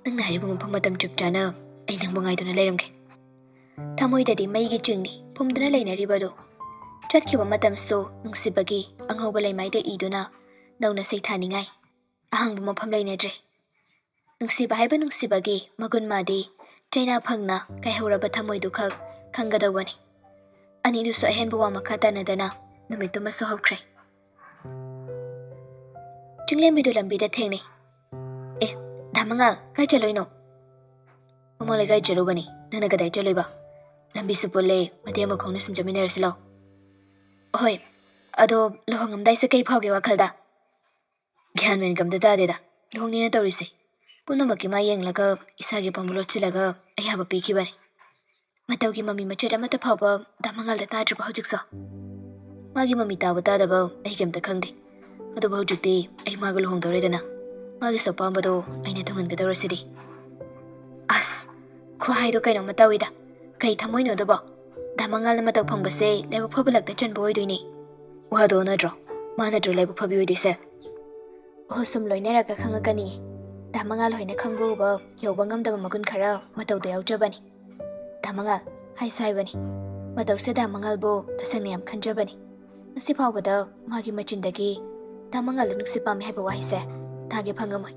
ꯅꯪꯅ ꯍꯥꯏꯔꯤꯕ ꯃꯐꯝ ꯃꯇꯝ ꯆꯞ ꯆꯥꯅ ꯑꯩ ꯅꯪꯕꯨ ꯉꯥꯏꯗꯨꯅ ꯂꯩꯔꯝꯒꯦ꯫" ꯊꯃꯣꯏꯗꯗꯤ ꯃꯩꯒꯤ ꯆꯤꯡꯅꯤ ꯐꯨꯝꯗꯨꯅ ꯂꯩꯅꯔꯤꯕꯗꯨ꯫ ꯆꯠꯈꯤꯕ ꯃꯇꯝꯁꯨ ꯅꯨꯡꯁꯤꯕꯒꯤ ꯑꯉꯧꯕ ꯂꯩꯃꯥꯏꯗ ꯏꯗꯨꯅ ꯅꯧꯅ ꯁꯩꯊꯥꯅꯤꯡꯉꯥꯏ ꯑꯍꯥꯡꯕ ꯃꯐꯝ ꯂꯩꯅꯗ꯭ꯔꯦ꯫ ꯅꯨꯡꯁꯤꯕ ꯍꯥꯏꯕ ꯅꯨꯡꯁꯤꯕꯒꯤ ꯃꯒꯨꯟ ꯃꯥꯗꯤ ꯆꯩꯅꯥ ꯐꯪꯅ ꯀꯥꯏꯍꯧꯔꯕ ꯊꯃꯣꯏꯗꯨꯈꯛ ꯈꯪꯒꯗꯧꯕꯅꯤ꯫ ꯑꯅꯤꯗꯨꯁꯨ ꯑꯍꯦꯟꯕ ꯋꯥ ꯃꯈꯥ ꯇꯥꯅꯗꯅ ꯅꯨꯃꯤꯠꯇꯨꯃꯁꯨ ꯍꯧꯈ꯭ꯔꯦ꯫ ꯆꯤꯡꯂꯦꯝꯕꯤꯗꯨ ꯂꯝꯕꯤꯗ ꯊꯦꯡꯅꯩ꯫ "ꯑꯦ, ꯗꯥ ꯃꯉꯥꯜ, ꯀꯥꯏ ꯆꯠꯂꯨꯏꯅꯣ?" ꯃꯃꯥꯡ ꯂꯩꯀꯥꯏ ꯆꯠꯂꯨꯕꯅꯤ꯫ ꯅꯪꯅ ꯀꯗꯥꯏ ꯆꯠꯂꯨꯏꯕ? ꯂꯝꯕꯤꯁꯨ ꯄꯨꯜꯂꯦ, ꯃꯇꯦꯛ ꯑꯃ ꯈꯣꯡꯅ ꯁꯨꯝ ꯆꯠꯃꯤꯟꯅꯔꯁꯤ ꯂꯥꯎ꯫ ꯍꯣꯏ, ꯑꯗꯣ ꯂꯨꯍꯣꯡꯉꯝꯗꯥꯏꯁꯦ ꯀꯩ ꯐꯥꯎꯒꯦ ꯋꯥꯈꯜꯗ? ꯒ꯭ꯌꯥꯟ ꯃꯦꯟꯒ ꯑꯝꯇ ꯇꯥꯗꯦꯗ꯫ ꯂꯨꯍꯣꯡꯅꯤꯅ ꯇꯧꯔꯤꯁꯦ꯫ ꯄꯨꯝꯅꯃꯛꯀꯤ ꯃꯥꯏ ꯌꯦꯡꯂꯒ ꯏꯁꯥꯒꯤ ꯑꯄꯥꯝꯕ ꯂꯣꯠꯁꯤꯜꯂꯒ ꯑꯌꯥꯕ ꯄꯤꯈꯤꯕꯅꯤ꯫ ꯃꯇꯧꯒꯤ ꯃꯃꯤ ꯃꯆꯦꯠ ꯑꯃꯠꯇ ꯐꯥꯎꯕ ꯗꯥ ꯃꯉꯥꯜꯗ ꯇꯥꯗ꯭ꯔꯤꯕ ꯍꯧꯖꯤꯛꯁꯨ? ꯃꯥꯒꯤ ꯃꯃꯤ ꯇꯥꯕ ꯇꯥꯗꯕ ꯑꯩ ꯀꯩꯝꯇ ꯈꯪꯗꯦ꯫ ꯑꯗꯨꯕꯨ ꯍꯧꯖꯤꯛꯇꯤ ꯑꯩ ꯃꯥꯒ ꯂꯨꯍꯣꯡꯗꯧꯔꯦꯗꯅ꯫ ꯃꯥꯒꯤꯁꯨ ꯑꯄꯥꯝꯕꯗꯣ ꯑꯩꯅ ꯊꯨꯡꯍꯟꯒꯗꯧꯔꯁꯤꯗꯤ꯫ ꯑꯁ, ꯈꯨꯍꯥꯏꯗꯣ ꯀꯩꯅꯣꯝꯃ ꯇꯧꯏꯗ꯫ ꯀꯩ ꯊꯃꯣꯏꯅꯣ ꯑꯗꯨꯕꯣ? ꯗꯥ ꯃꯉꯥꯜꯅ ꯃꯇꯧ ꯐꯪꯕꯁꯦ ꯂꯥꯏꯕꯛ ꯐꯕ ꯂꯛꯇ ꯆꯟꯕ ꯑꯣꯏꯗꯣꯏꯅꯦ꯫ ꯋꯥꯗꯣ ꯑꯣꯟꯅꯗ꯭ꯔꯣ? ꯃꯥ ꯅꯠꯇ꯭ꯔꯣ ꯂꯥꯏꯕꯛ ꯐꯕꯤ ꯑꯣꯏꯗꯣꯏꯁꯦ? ꯑꯣ, ꯁꯨꯝ ꯂꯣꯏꯅꯔꯒ ꯈꯪꯉꯛꯀꯅꯤ꯫ ꯗꯥ ꯃꯉꯥꯜ ꯍꯣꯏꯅ ꯈꯪꯕ ꯎꯕ ꯌꯧꯕ ꯉꯝꯗꯕ ꯃꯒꯨꯟ ꯈꯔ ꯃꯇꯧꯗ ꯌꯥꯎꯖꯕꯅꯤ꯫ ꯗꯥ ꯃꯉꯥꯜ ꯍꯥꯏꯁꯨ ꯍꯥꯏꯕꯅꯤ꯫ ꯃꯇꯧꯁꯦ ꯗꯥ ꯃꯉꯥꯜꯕꯨ ꯇꯁꯦꯡꯅ ꯌꯥꯝ ꯈꯟꯖꯕꯅꯤ꯫ ꯉꯁꯤ ꯐꯥꯎꯕꯗ ꯃꯥꯒꯤ ꯃꯆꯤꯟꯗꯒꯤ ꯗꯥ ꯃꯉꯥꯜꯗ ꯅꯨꯡꯁꯤ ꯄꯥꯝꯃꯤ ꯍꯥꯏꯕ ꯋꯥꯍꯩꯁꯦ ꯇꯥꯒꯦ ꯐꯪꯉꯝꯃꯣꯏ꯫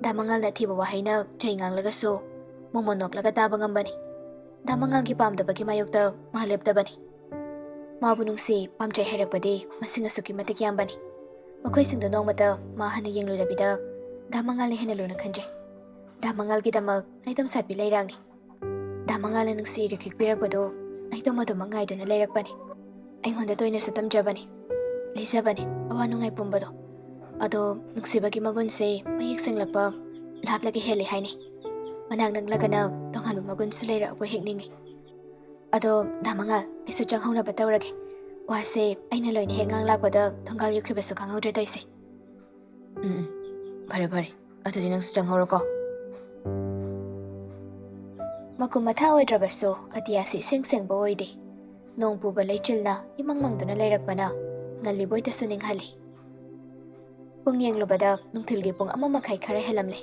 ꯗꯥ ꯃꯉꯥꯜꯅ ꯑꯊꯤꯕ ꯋꯥꯍꯩꯅ ꯆꯩ ꯉꯥꯡꯂꯒꯁꯨ, ꯃꯣꯃꯣꯟ ꯅꯣꯛꯂꯒ ꯇꯥꯕ ꯉꯝꯕꯅꯤ꯫ ꯗꯥ ꯃꯉꯥꯜꯒꯤ ꯄꯥꯝꯗꯕꯒꯤ ꯃꯥꯌꯣꯛꯇ ꯃꯥ ꯂꯦꯞꯇꯕꯅꯤ꯫ ꯃꯥꯕꯨ ꯅꯨꯡꯁꯤ ꯄꯥꯝꯖꯩ ꯍꯥꯏꯔꯛꯄꯗꯤ ꯃꯁꯤꯡ ꯑꯁꯨꯛꯀꯤ ꯃꯇꯤꯛ ꯌꯥꯝꯕꯅꯤ꯫ ꯃꯈꯣꯏꯁꯤꯡꯗꯨ ꯅꯣꯡꯃꯇ ꯃꯥ ꯍꯟꯅ ꯌꯦꯡꯂꯨꯗꯕꯤꯗ ꯗꯥ ꯃꯉꯥꯜꯅ ꯍꯦꯟꯅ ꯂꯨꯅ ꯈꯟꯖꯩ꯫ ꯗꯥ ꯃꯉꯥꯜꯒꯤꯗꯃꯛ ꯅꯥꯏꯇꯣꯝ ꯁꯥꯠꯄꯤ ꯂꯩꯔꯥꯡꯅꯤ꯫ ꯗꯥ ꯃꯉꯥꯜꯅ ꯅꯨꯡꯁꯤ ꯏꯔꯤꯛ ꯄꯤꯔꯛꯄꯗꯨ ꯅꯥꯏꯇꯣꯝ ꯑꯗꯨꯃꯛ ꯉꯥꯏꯗꯨꯅ ꯂꯩꯔꯛꯄꯅꯤ꯫ ꯑꯩꯉꯣꯟꯗ ꯇꯣꯏꯅꯁꯨ ꯇꯝꯖꯕꯅꯤ, ꯂꯤꯖꯕꯅꯤ ꯑꯋꯥ ꯅꯨꯡꯉꯥꯏ ꯄꯨꯝꯕꯗꯣ꯫ ꯑꯗꯣ ꯅꯨꯡꯁꯤꯕꯒꯤ ꯃꯒꯨꯟꯁꯦ ꯃꯌꯦꯛ ꯁꯦꯡꯂꯛꯄ ꯂꯥꯞꯂꯒ ꯍꯦꯜꯂꯤ ꯍꯥꯏꯅꯩ꯫ ꯃꯅꯥꯛ ꯅꯛꯂꯒꯅ ꯇꯣꯉꯥꯟꯕ ꯃꯒꯨꯟꯁꯨ ꯂꯩꯔꯛꯄ ꯍꯦꯛ ꯅꯤꯡꯏ꯫ ꯑꯗꯣ ꯗꯥ ꯃꯉꯥꯜ, ꯑꯩꯁꯨ ꯆꯪꯍꯧꯅꯕ ꯇꯧꯔꯒꯦ꯫ ꯋꯥꯁꯦ ꯑꯩꯅ ꯂꯣꯏꯅ ꯍꯦꯛ ꯉꯥꯡꯂꯥꯛꯄꯗ ꯊꯣꯡꯒꯥꯜ ꯌꯧꯈꯤꯕꯁꯨ ꯈꯪꯍꯧꯗ꯭ꯔꯦ ꯇꯧꯏꯁꯦ꯫ ꯎꯝ, ꯎꯝ꯫ ꯐꯔꯦ, ꯐꯔꯦ꯫ ꯑꯗꯨꯗꯤ ꯅꯪꯁꯨ ꯆꯪꯍꯧꯔꯣꯀꯣ꯫ ꯃꯀꯨꯝ ꯃꯊꯥ ꯑꯣꯏꯗ꯭ꯔꯕꯁꯨ ꯑꯇꯤꯌꯥꯁꯤ ꯏꯁꯦꯡ ꯁꯦꯡꯕ ꯑꯣꯏꯗꯦ꯫ ꯅꯣꯡ ꯄꯨꯕ ꯂꯩꯆꯤꯜꯅ ꯏꯃꯪ ꯃꯪꯗꯨꯅ ꯂꯩꯔꯛꯄꯅ ꯉꯜꯂꯤꯕꯣꯏꯗꯁꯨ ꯅꯤꯡꯍꯜꯂꯤ꯫ ꯄꯨꯡ ꯌꯦꯡꯂꯨꯕꯗ ꯅꯨꯡꯊꯤꯜꯒꯤ ꯄꯨꯡ ꯑꯃ ꯃꯈꯥꯏ ꯈꯔ ꯍꯦꯜꯂꯝꯂꯦ꯫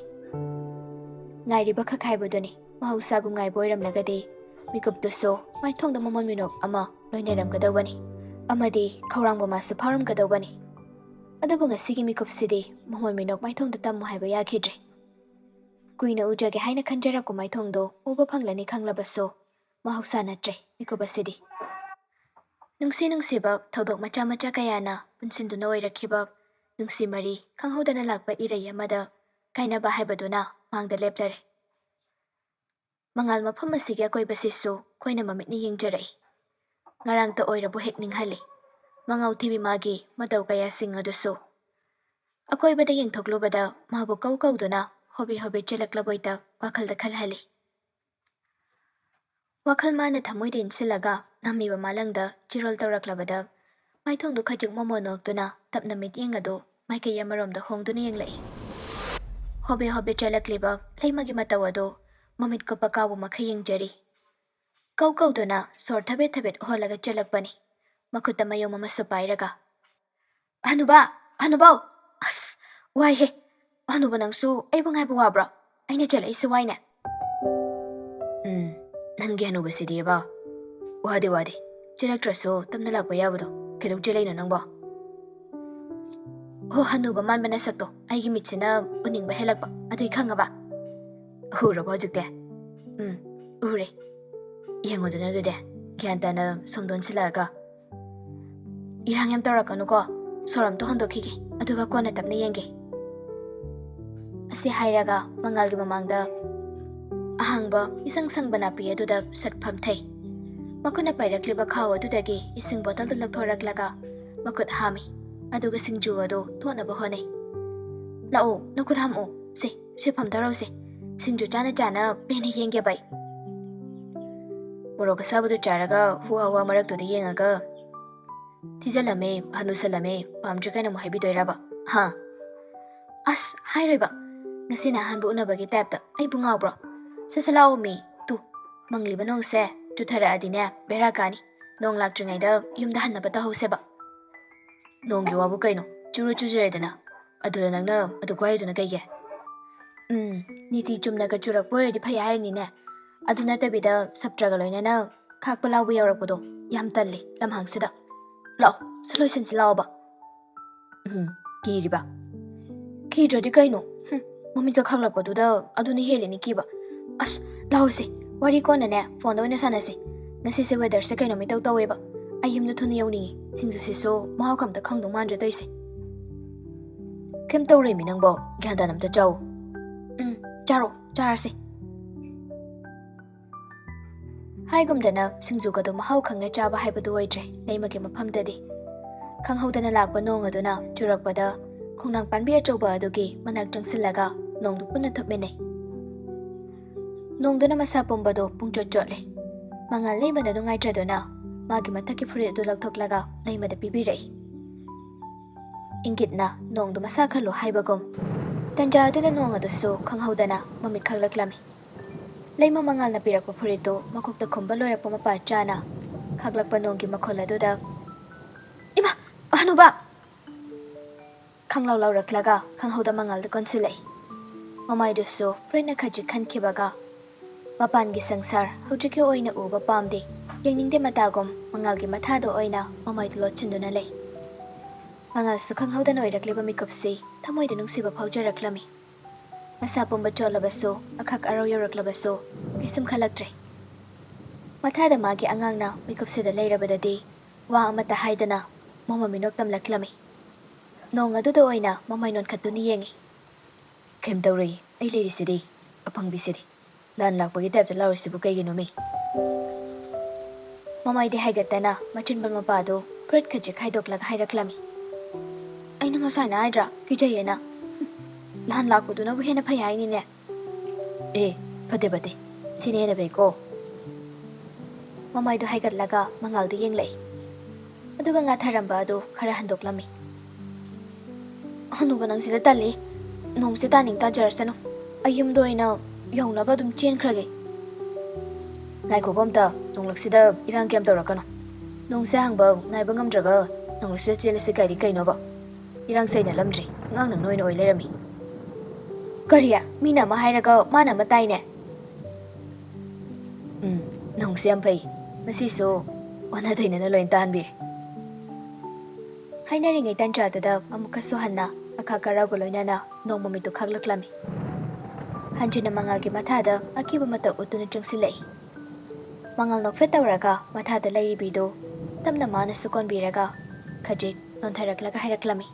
ꯉꯥꯏꯔꯤꯕ ꯈꯛ ꯍꯥꯏꯕꯗꯨꯅꯤ꯫ ꯃꯍꯧꯁꯥꯒꯨꯝ ꯉꯥꯏꯕ ꯑꯣꯏꯔꯝꯂꯒꯗꯤ ꯃꯤꯀꯨꯞꯇꯨꯁꯨ ꯃꯥꯏꯊꯣꯡꯗ ꯃꯃꯣꯟ ꯃꯤꯅꯣꯛ ꯑꯃ ꯂꯣꯏꯅꯔꯝꯒꯗꯧꯕꯅꯤ꯫ ꯑꯃꯗꯤ ꯈꯧꯔꯥꯡꯕ ꯃꯥꯁꯨ ꯐꯥꯎꯔꯝꯒꯗꯧꯕꯅꯤ꯫ ꯑꯗꯨꯕꯨ ꯉꯁꯤꯒꯤ ꯃꯤꯀꯨꯞꯁꯤꯗꯤ ꯃꯃꯣꯟ ꯃꯤꯅꯣꯛ ꯃꯥꯏꯊꯣꯡꯗ ꯇꯝꯃꯨ ꯍꯥꯏꯕ ꯌꯥꯈꯤꯗ꯭ꯔꯦ꯫ ꯀꯨꯏꯅ ꯎꯖꯒꯦ ꯍꯥꯏꯅ ꯈꯟꯖꯔꯛꯄ ꯃꯥꯏꯊꯣꯡꯗꯣ ꯎꯕ ꯐꯪꯂꯅꯤ ꯈꯪꯂꯕꯁꯨ ꯃꯍꯧꯁꯥ ꯅꯠꯇ꯭ꯔꯦ ꯃꯤꯀꯨꯞ ꯑꯁꯤꯗꯤ꯫ ꯅꯨꯡꯁꯤ ꯅꯨꯡꯁꯤꯕ ꯊꯧꯗꯣꯛ ꯃꯆꯥ ꯃꯆꯥ ꯀꯌꯥꯅ ꯄꯨꯟꯁꯤꯟꯗꯨꯅ ꯑꯣꯏꯔꯛꯈꯤꯕ ꯅꯨꯡꯁꯤ ꯃꯔꯤ ꯈꯪꯍꯧꯗꯅ ꯂꯥꯛꯄ ꯏꯔꯩ ꯑꯃꯗ ꯀꯥꯏꯅꯕ ꯍꯥꯏꯕꯗꯨꯅ ꯃꯥꯡꯗ ꯂꯦꯞꯂꯔꯦ꯫ ꯃꯉꯥꯜ ꯃꯐꯝ ꯑꯁꯤꯒꯤ ꯑꯀꯣꯏꯕꯁꯤꯁꯨ ꯈꯣꯏꯅ ꯃꯃꯤꯠꯅ ꯌꯦꯡꯖꯔꯛꯏ꯫ ꯉꯔꯥꯡꯇ ꯑꯣꯏꯔꯕꯨ ꯍꯦꯛ ꯅꯤꯡꯍꯜꯂꯤ꯫ ꯃꯉꯥꯎ ꯊꯤꯕꯤ ꯃꯥꯒꯤ ꯃꯇꯧ ꯀꯌꯥꯁꯤꯡ ꯑꯗꯨꯁꯨ꯫ ꯑꯀꯣꯏꯕꯗ ꯌꯦꯡꯊꯣꯛꯂꯨꯕꯗ ꯃꯥꯕꯨ ꯀꯧ ꯀꯧꯗꯨꯅ ꯍꯣꯕꯦ ꯍꯣꯕꯦ ꯆꯦꯜꯂꯛꯂꯕꯣꯏꯇ ꯋꯥꯈꯜꯗ ꯈꯜꯍꯜꯂꯤ꯫ ꯋꯥꯈꯜ ꯃꯥꯅ ꯊꯃꯣꯏꯗ ꯏꯟꯁꯤꯜꯂꯒ ꯅꯝꯃꯤꯕ ꯃꯥꯂꯪꯗ ꯆꯤꯔꯣꯜ ꯇꯧꯔꯛꯂꯕꯗ ꯃꯥꯏꯊꯣꯡꯗꯨ ꯈꯖꯤꯛ ꯃꯣꯃꯣꯟ ꯅꯣꯛꯇꯨꯅ ꯇꯞꯅ ꯃꯤꯠꯌꯦꯡ ꯑꯗꯨ ꯃꯥꯏꯀꯩ ꯑꯃꯔꯣꯝꯗ ꯍꯣꯡꯗꯨꯅ ꯌꯦꯡꯂꯛꯏ꯫ ꯍꯣꯕꯦ ꯍꯣꯕꯦ ꯆꯦꯜꯂꯛꯂꯤꯕ ꯂꯩꯃꯒꯤ ꯃꯇꯧ ꯑꯗꯨ ꯃꯃꯤꯠ ꯀꯨꯞꯄ ꯀꯥꯎꯕ ꯃꯈꯩ ꯌꯦꯡꯖꯔꯤ꯫ ꯀꯧ ꯀꯧꯗꯨꯅ ꯁꯣꯔ ꯊꯕꯦꯠ ꯊꯕꯦꯠ ꯍꯣꯜꯂꯒ ꯆꯦꯜꯂꯛꯄꯅꯤ, ꯃꯈꯨꯠꯇ ꯃꯌꯣꯝ ꯑꯃꯁꯨ ꯄꯥꯏꯔꯒ꯫ "ꯍꯅꯨꯕ! ꯍꯅꯨꯕꯧ! ꯑꯁ, ꯋꯥꯏꯍꯦ! ꯍꯅꯨꯕ, ꯅꯪꯁꯨ ꯑꯩꯕꯨ ꯉꯥꯏꯕ ꯋꯥꯕ꯭ꯔꯣ? ꯑꯩꯅ ꯆꯦꯜꯂꯛꯏꯁꯦ ꯋꯥꯏꯅꯦ꯫" "ꯎꯝ, ꯅꯪꯒꯤ ꯍꯅꯨꯕꯁꯤꯗꯤꯕ꯫ ꯋꯥꯗꯦ, ꯋꯥꯗꯦ꯫ ꯆꯦꯜꯂꯛꯇ꯭ꯔꯁꯨ ꯇꯞꯅ ꯂꯥꯛꯄ ꯌꯥꯕꯗꯣ꯫ ꯀꯩꯗꯧ ꯆꯦꯜꯂꯛꯏꯅꯣ ꯅꯪꯕꯣ?" "ꯍꯣ, ꯍꯅꯨꯕ ꯃꯥꯟꯕ ꯅꯁꯛꯇꯣ ꯑꯩꯒꯤ ꯃꯤꯠꯁꯤꯅ ꯎꯅꯤꯡꯕ ꯍꯦꯜꯂꯛꯄ, ꯑꯗꯨꯏ ꯈꯪꯉꯕ?" "ꯎꯔꯕꯣ ꯍꯧꯖꯤꯛꯇꯤ?" "ꯎꯝ, ꯎꯔꯦ꯫ ꯌꯦꯡꯉꯨꯗꯅ ꯑꯗꯨꯗꯤ, ꯒ꯭ꯌꯥꯟ ꯇꯥꯅ ꯁꯣꯝꯗ ꯑꯣꯟꯁꯤꯜꯂꯛꯑꯒ꯫" "ꯏꯔꯥꯡ ꯌꯥꯝ ꯇꯧꯔꯛꯀꯅꯨꯀꯣ, ꯁꯣꯔ ꯑꯝꯇ ꯍꯣꯟꯗꯣꯛꯈꯤꯒꯦ, ꯑꯗꯨꯒ ꯀꯣꯟꯅ ꯇꯞꯅ ꯌꯦꯡꯒꯦ꯫" ꯑꯁꯤ ꯍꯥꯏꯔꯒ ꯃꯉꯥꯜꯒꯤ ꯃꯃꯥꯡꯗ ꯑꯍꯥꯡꯕ ꯏꯁꯪ ꯁꯪꯕ ꯅꯥꯄꯤ ꯑꯗꯨꯗ ꯁꯠ ꯐꯝꯊꯩ꯫ ꯃꯈꯨꯠꯅ ꯄꯥꯏꯔꯛꯂꯤꯕ ꯈꯥꯎ ꯑꯗꯨꯗꯒꯤ ꯏꯁꯤꯡ ꯕꯣꯇꯜꯗꯨ ꯂꯧꯊꯣꯔꯛꯂꯒ ꯃꯈꯨꯠ ꯍꯥꯝꯃꯤ, ꯑꯗꯨꯒ ꯁꯤꯡꯖꯨ ꯑꯗꯨ ꯇꯣꯠꯅꯕ ꯍꯣꯠꯅꯩ꯫ "ꯂꯥꯛꯑꯣ, ꯅꯈꯨꯠ ꯍꯥꯝꯃꯛꯑꯣ꯫ ꯁꯦ, ꯁꯦ ꯐꯝꯊꯔꯣꯁꯦ꯫ ꯁꯤꯡꯖꯨ ꯆꯥꯅ ꯆꯥꯅ ꯄꯦꯟꯅ ꯌꯦꯡꯒꯦ ꯚꯥꯏ꯫" ꯃꯣꯔꯣꯛ ꯑꯁꯥꯕꯗꯨ ꯆꯥꯔꯒ ꯍꯨꯋꯥ ꯍꯨꯋꯥ ꯃꯔꯛꯇꯨꯗ ꯌꯦꯡꯉꯒ, "ꯊꯤꯖꯤꯜꯂꯝꯃꯦ, ꯍꯅꯨꯁꯜꯂꯝꯃꯦ, ꯄꯥꯝꯗ꯭ꯔꯦ ꯀꯥꯏꯅ ꯑꯃꯨꯛ ꯍꯥꯏꯕꯤꯗꯣꯏꯔꯕ? ꯍꯥ?" "ꯑꯁ, ꯍꯥꯏꯔꯣꯏꯕ꯫ ꯉꯁꯤꯅ ꯑꯍꯥꯟꯕ ꯎꯅꯕꯒꯤ ꯇꯥꯏꯞꯇ ꯑꯩꯕꯨ ꯉꯥꯎꯕ꯭ꯔꯣ? ꯁꯠ ꯁꯠ ꯂꯥꯛꯑꯣꯃꯤ꯫ ꯇꯨ, ꯃꯪꯂꯤꯕ ꯅꯣꯡꯁꯦ ꯆꯨꯊꯔꯛꯑꯗꯤꯅꯦ ꯕꯦꯔꯥ ꯀꯥꯅꯤ꯫ ꯅꯣꯡ ꯂꯥꯛꯇ꯭ꯔꯤꯉꯩꯗ ꯌꯨꯝꯗ ꯍꯟꯅꯕ ꯇꯧꯍꯧꯁꯦꯕ꯫" "ꯅꯣꯡꯒꯤ ꯋꯥꯕꯨ ꯀꯩꯅꯣ? ꯆꯨꯔ ꯆꯨꯖꯔꯦꯗꯅ꯫ ꯑꯗꯨꯗ ꯅꯪꯅ ꯑꯗꯨꯛ ꯋꯥꯔꯤꯗꯨꯅ ꯀꯩꯒꯤ?" "ꯎꯝ, ꯅꯤꯇꯤ ꯆꯨꯝꯅꯒ ꯆꯨꯔꯛꯄ ꯑꯣꯏꯔꯗꯤ ꯐꯩ ꯍꯥꯏꯔꯤꯅꯤꯅꯦ꯫ ꯑꯗꯨ ꯅꯠꯇꯕꯤꯗ ꯁꯞꯇ꯭ꯔꯒ ꯂꯣꯏꯅꯅ ꯈꯥꯛꯄ ꯂꯥꯎꯕ ꯌꯥꯎꯔꯛꯄꯗꯣ ꯌꯥꯝ ꯇꯜꯂꯤ ꯂꯝꯍꯥꯡꯁꯤꯗ꯫ ꯂꯥꯛꯑꯣ, ꯁꯠ ꯂꯣꯏꯁꯤꯟꯁꯤ ꯂꯥꯛꯑꯣꯕ꯫" "ꯎꯝ, ꯀꯤꯔꯤꯕ?" "ꯀꯤꯗ꯭ꯔꯗꯤ ꯀꯩꯅꯣ? ꯍꯨꯝ, ꯃꯃꯤꯠꯀ ꯈꯪꯂꯛꯄꯗꯨꯗ ꯑꯗꯨꯅ ꯍꯦꯜꯂꯤꯅꯤ ꯀꯤꯕ꯫ ꯑꯁ, ꯂꯥꯛꯑꯣꯁꯦ, ꯋꯥꯔꯤ ꯀꯣꯟꯅꯅꯦ ꯐꯣꯟꯗ ꯑꯣꯏꯅ ꯁꯥꯟꯅꯁꯤ꯫ ꯉꯁꯤꯁꯦ ꯋꯦꯗꯔꯁꯦ ꯀꯩꯅꯣꯝ ꯏꯇꯧ ꯇꯧꯋꯦꯕ꯫ ꯑꯩ ꯌꯨꯝꯗ ꯊꯨꯅ ꯌꯧꯅꯤꯡꯉꯤ꯫ ꯁꯤꯡꯖꯨꯁꯤꯁꯨ ꯃꯍꯥꯎ ꯀꯝꯇ ꯈꯪꯗꯧ ꯃꯥꯟꯗ꯭ꯔꯦ ꯇꯧꯔꯤꯁꯦ꯫" "ꯀꯩꯝ ꯇꯧꯔꯣꯏꯃꯤ ꯅꯪꯕꯣ, ꯒ꯭ꯌꯥꯟ ꯇꯥꯅ ꯑꯝꯇ ꯆꯥꯎ꯫" "ꯎꯝ, ꯆꯥꯔꯣ, ꯆꯥꯔꯁꯦ꯫" ꯍꯥꯏꯒꯨꯝꯗꯅ ꯁꯤꯡꯖꯨꯒꯗꯣ ꯃꯍꯥꯎ ꯈꯪꯅ ꯆꯥꯕ ꯍꯥꯏꯕꯗꯨ ꯑꯣꯏꯗ꯭ꯔꯦ ꯂꯩꯃꯒꯤ ꯃꯐꯝꯗꯗꯤ꯫ ꯈꯪꯍꯧꯗꯅ ꯂꯥꯛꯄ ꯅꯣꯡ ꯑꯗꯨꯅ ꯆꯨꯔꯛꯄꯗ ꯈꯣꯡꯅꯥꯡ ꯄꯥꯟꯕꯤ ꯑꯆꯧꯕ ꯑꯗꯨꯒꯤ ꯃꯅꯥꯛ ꯆꯪꯁꯤꯜꯂꯒ ꯅꯣꯡꯗꯨ ꯄꯨꯟꯅ ꯊꯨꯞꯃꯤꯟꯅꯩ꯫ ꯅꯣꯡꯗꯨꯅ ꯃꯁꯥ ꯄꯨꯝꯕꯗꯨ ꯄꯨꯡꯆꯣꯠ ꯆꯣꯠꯂꯦ꯫ ꯃꯉꯥꯜ ꯂꯩꯃꯗ ꯅꯨꯡꯉꯥꯏꯇ꯭ꯔꯗꯨꯅ ꯃꯥꯒꯤ ꯃꯊꯛꯀꯤ ꯐꯨꯔꯤꯠ ꯑꯗꯨ ꯂꯧꯊꯣꯛꯂꯒ ꯂꯩꯃꯗ ꯄꯤꯕꯤꯔꯛꯏ꯫ ꯏꯪꯒꯤꯠꯅ ꯅꯣꯡꯗꯨ ꯃꯁꯥ ꯈꯜꯂꯨ ꯍꯥꯏꯕꯒꯨꯝ, ꯇꯟꯖꯥ ꯑꯗꯨꯗ ꯅꯣꯡ ꯑꯗꯨꯁꯨ ꯈꯪꯍꯧꯗꯅ ꯃꯃꯤꯠ ꯈꯛꯂꯛꯂꯝꯃꯤ꯫ ꯂꯩꯃ ꯃꯉꯥꯜꯅ ꯄꯤꯔꯛꯄ ꯐꯨꯔꯤꯠꯇꯨ ꯃꯀꯣꯛꯇ ꯈꯨꯝꯕ ꯂꯣꯏꯔꯛꯄ ꯃꯄꯥ ꯆꯥꯅ ꯈꯥꯛꯂꯛꯄ ꯅꯣꯡꯒꯤ ꯃꯈꯣꯜ ꯑꯗꯨꯗ, "ꯏꯃꯥ! ꯍꯅꯨꯕ!" ꯈꯪꯂꯥꯎ ꯂꯥꯎꯔꯛꯂꯒ ꯈꯪꯍꯧꯗ ꯃꯉꯥꯜꯗ ꯀꯣꯟꯁꯤꯜꯂꯛꯏ꯫ ꯃꯃꯥꯏꯗꯨꯁꯨ ꯐꯨꯔꯤꯠꯅ ꯈꯖꯤꯛ ꯈꯟꯈꯤꯕꯒ ꯃꯄꯥꯟꯒꯤ ꯁꯪꯁꯥꯔ ꯍꯧꯖꯤꯛꯀꯤ ꯑꯣꯏꯅ ꯎꯕ ꯄꯥꯝꯗꯦ, ꯌꯦꯡꯅꯤꯡꯗꯦ ꯃꯇꯥꯒꯨꯝ ꯃꯉꯥꯜꯒꯤ ꯃꯊꯥꯗ ꯑꯣꯏꯅ ꯃꯃꯥꯏꯗꯨ ꯂꯣꯠꯁꯤꯟꯗꯨꯅ ꯂꯩ꯫ ꯃꯉꯥꯜꯁꯨ ꯈꯪꯍꯧꯗꯅ ꯑꯣꯏꯔꯛꯂꯤꯕ ꯃꯤꯀꯨꯞꯁꯤ ꯊꯃꯣꯏꯗ ꯅꯨꯡꯁꯤꯕ ꯐꯥꯎꯖꯔꯛꯂꯝꯃꯤ꯫ ꯃꯁꯥ ꯄꯨꯝꯕ ꯆꯣꯠꯂꯕꯁꯨ, ꯑꯈꯛ ꯑꯔꯧ ꯌꯧꯔꯛꯂꯕꯁꯨ ꯀꯩꯁꯨꯝ ꯈꯜꯂꯛꯇ꯭ꯔꯦ꯫ ꯃꯊꯥꯗ ꯃꯥꯒꯤ ꯑꯉꯥꯡꯅ ꯃꯤꯀꯨꯞꯁꯤꯗ ꯂꯩꯔꯕꯗꯗꯤ ꯋꯥ ꯑꯃꯠꯇ ꯍꯥꯏꯗꯅ ꯃꯃꯥ ꯃꯤꯅꯣꯛ ꯇꯝꯂꯛꯂꯝꯃꯤ꯫ ꯅꯣꯡ ꯑꯗꯨꯗ ꯑꯣꯏꯅ ꯃꯃꯥꯏ ꯅꯣꯟꯈꯠꯇꯨꯅ ꯌꯦꯡꯉꯤ꯫ "ꯀꯩꯝ ꯇꯧꯔꯣꯏꯌꯦ, ꯑꯩ ꯂꯩꯔꯤꯁꯤꯗꯤ, ꯑꯄꯪꯕꯤꯁꯤꯗꯤ꯫ ꯂꯥꯟ ꯂꯥꯛꯄꯒꯤ ꯇꯥꯏꯞꯇ ꯂꯥꯎꯔꯤꯁꯤꯕꯨ ꯀꯩꯒꯤꯅꯣꯃꯤ?" ꯃꯃꯥꯏꯗꯤ ꯍꯥꯏꯒꯠꯇꯅ ꯃꯆꯤꯟꯕꯜ ꯃꯄꯥꯗꯨ ꯐꯨꯔꯤꯠ ꯈꯖꯤꯛ ꯈꯥꯏꯗꯣꯛꯂꯒ ꯍꯥꯏꯔꯛꯂꯝꯃꯤ꯫ "ꯑꯩꯅ ꯉꯁꯥꯏꯅ ꯍꯥꯏꯗ꯭ꯔꯥ, ꯀꯤꯖꯩꯌꯦꯅ? ꯍꯨꯝ, ꯂꯥꯟ ꯂꯥꯛꯄꯗꯨꯅꯕꯨ ꯍꯦꯟꯅ ꯐꯩ ꯍꯥꯏꯅꯤꯅꯦ꯫ ꯑꯦ, ꯐꯠꯇꯦ ꯐꯠꯇꯦ, ꯁꯤꯅ ꯍꯦꯟꯅ ꯐꯩꯀꯣ꯫" ꯃꯃꯥꯏꯗꯨ ꯍꯥꯏꯒꯠꯂꯒ ꯃꯉꯥꯜꯗ ꯌꯦꯡꯂꯛꯏ꯫ ꯑꯗꯨꯒ ꯉꯥꯊꯔꯝꯕ ꯑꯗꯨ ꯈꯔ ꯍꯟꯗꯣꯛꯂꯝꯃꯤ꯫ "ꯍꯅꯨꯕ, ꯅꯪꯁꯤꯗ ꯇꯜꯂꯤ꯫ ꯅꯣꯡꯁꯦ ꯇꯥꯅꯤꯡ ꯇꯥꯖꯔꯁꯅꯨ꯫ ꯑꯩ ꯌꯨꯝꯗ ꯑꯣꯏꯅ ꯌꯧꯅꯕ ꯑꯗꯨꯝ ꯆꯦꯟꯈ꯭ꯔꯒꯦ꯫" "ꯉꯥꯏꯈꯣꯀꯣ ꯑꯝꯇ, ꯅꯣꯡꯂꯛꯁꯤꯗ ꯏꯔꯥꯡ ꯀꯌꯥꯝ ꯇꯧꯔꯛꯀꯅꯨ꯫ ꯅꯣꯡꯁꯦ ꯍꯥꯡꯕ ꯉꯥꯏꯕ ꯉꯝꯗ꯭ꯔꯒ ꯅꯣꯡꯂꯛꯁꯤꯗ ꯆꯦꯜꯂꯁꯤ ꯀꯥꯏꯗꯤ ꯀꯩꯅꯣꯕ? ꯏꯔꯥꯡ ꯁꯩꯅ ꯂꯝꯗ꯭ꯔꯤ, ꯑꯉꯥꯡ ꯅꯪꯅ ꯑꯣꯏꯅ ꯑꯣꯏ ꯂꯩꯔꯝꯃꯤ꯫" "ꯀꯔꯤ? ꯃꯤꯅ ꯑꯃ ꯍꯥꯏꯔꯒ ꯃꯥꯅ ꯑꯃ ꯇꯥꯏꯅꯦ꯫" "ꯎꯝ, ꯅꯣꯡꯁꯦ ꯌꯥꯝ ꯐꯩ꯫ ꯉꯁꯤꯁꯨ ꯑꯣꯟꯅ ꯇꯩꯅꯅ ꯂꯣꯏꯅ ꯇꯥꯍꯟꯕꯤꯔꯦ꯫" ꯍꯥꯏꯅꯔꯤꯉꯩ ꯇꯟꯖꯥꯗꯨꯗ ꯑꯃꯨꯛꯀꯁꯨ ꯍꯟꯅ ꯑꯈꯥꯛ ꯑꯔꯥꯎꯒ ꯂꯣꯏꯅꯅ ꯅꯣꯡ ꯃꯃꯤꯠꯇꯨ ꯈꯥꯛꯂꯛꯂꯝꯃꯤ꯫ ꯍꯟꯖꯤꯟꯅ ꯃꯉꯥꯜꯒꯤ ꯃꯊꯥꯗ ꯑꯀꯤꯕ ꯃꯇꯧ ꯎꯠꯇꯨꯅ ꯆꯪꯁꯤꯜꯂꯛꯏ꯫ ꯃꯉꯥꯜ ꯅꯣꯛꯐꯦꯠ ꯇꯧꯔꯒ ꯃꯊꯥꯗ ꯂꯩꯔꯤꯕꯤꯗꯨ ꯇꯞꯅ ꯃꯥꯅꯁꯨ ꯀꯣꯟꯕꯤꯔꯒ ꯈꯖꯤꯛ ꯅꯣꯟꯊꯔꯛꯂꯒ ꯍꯥꯏꯔꯛꯂꯝꯃꯤ꯫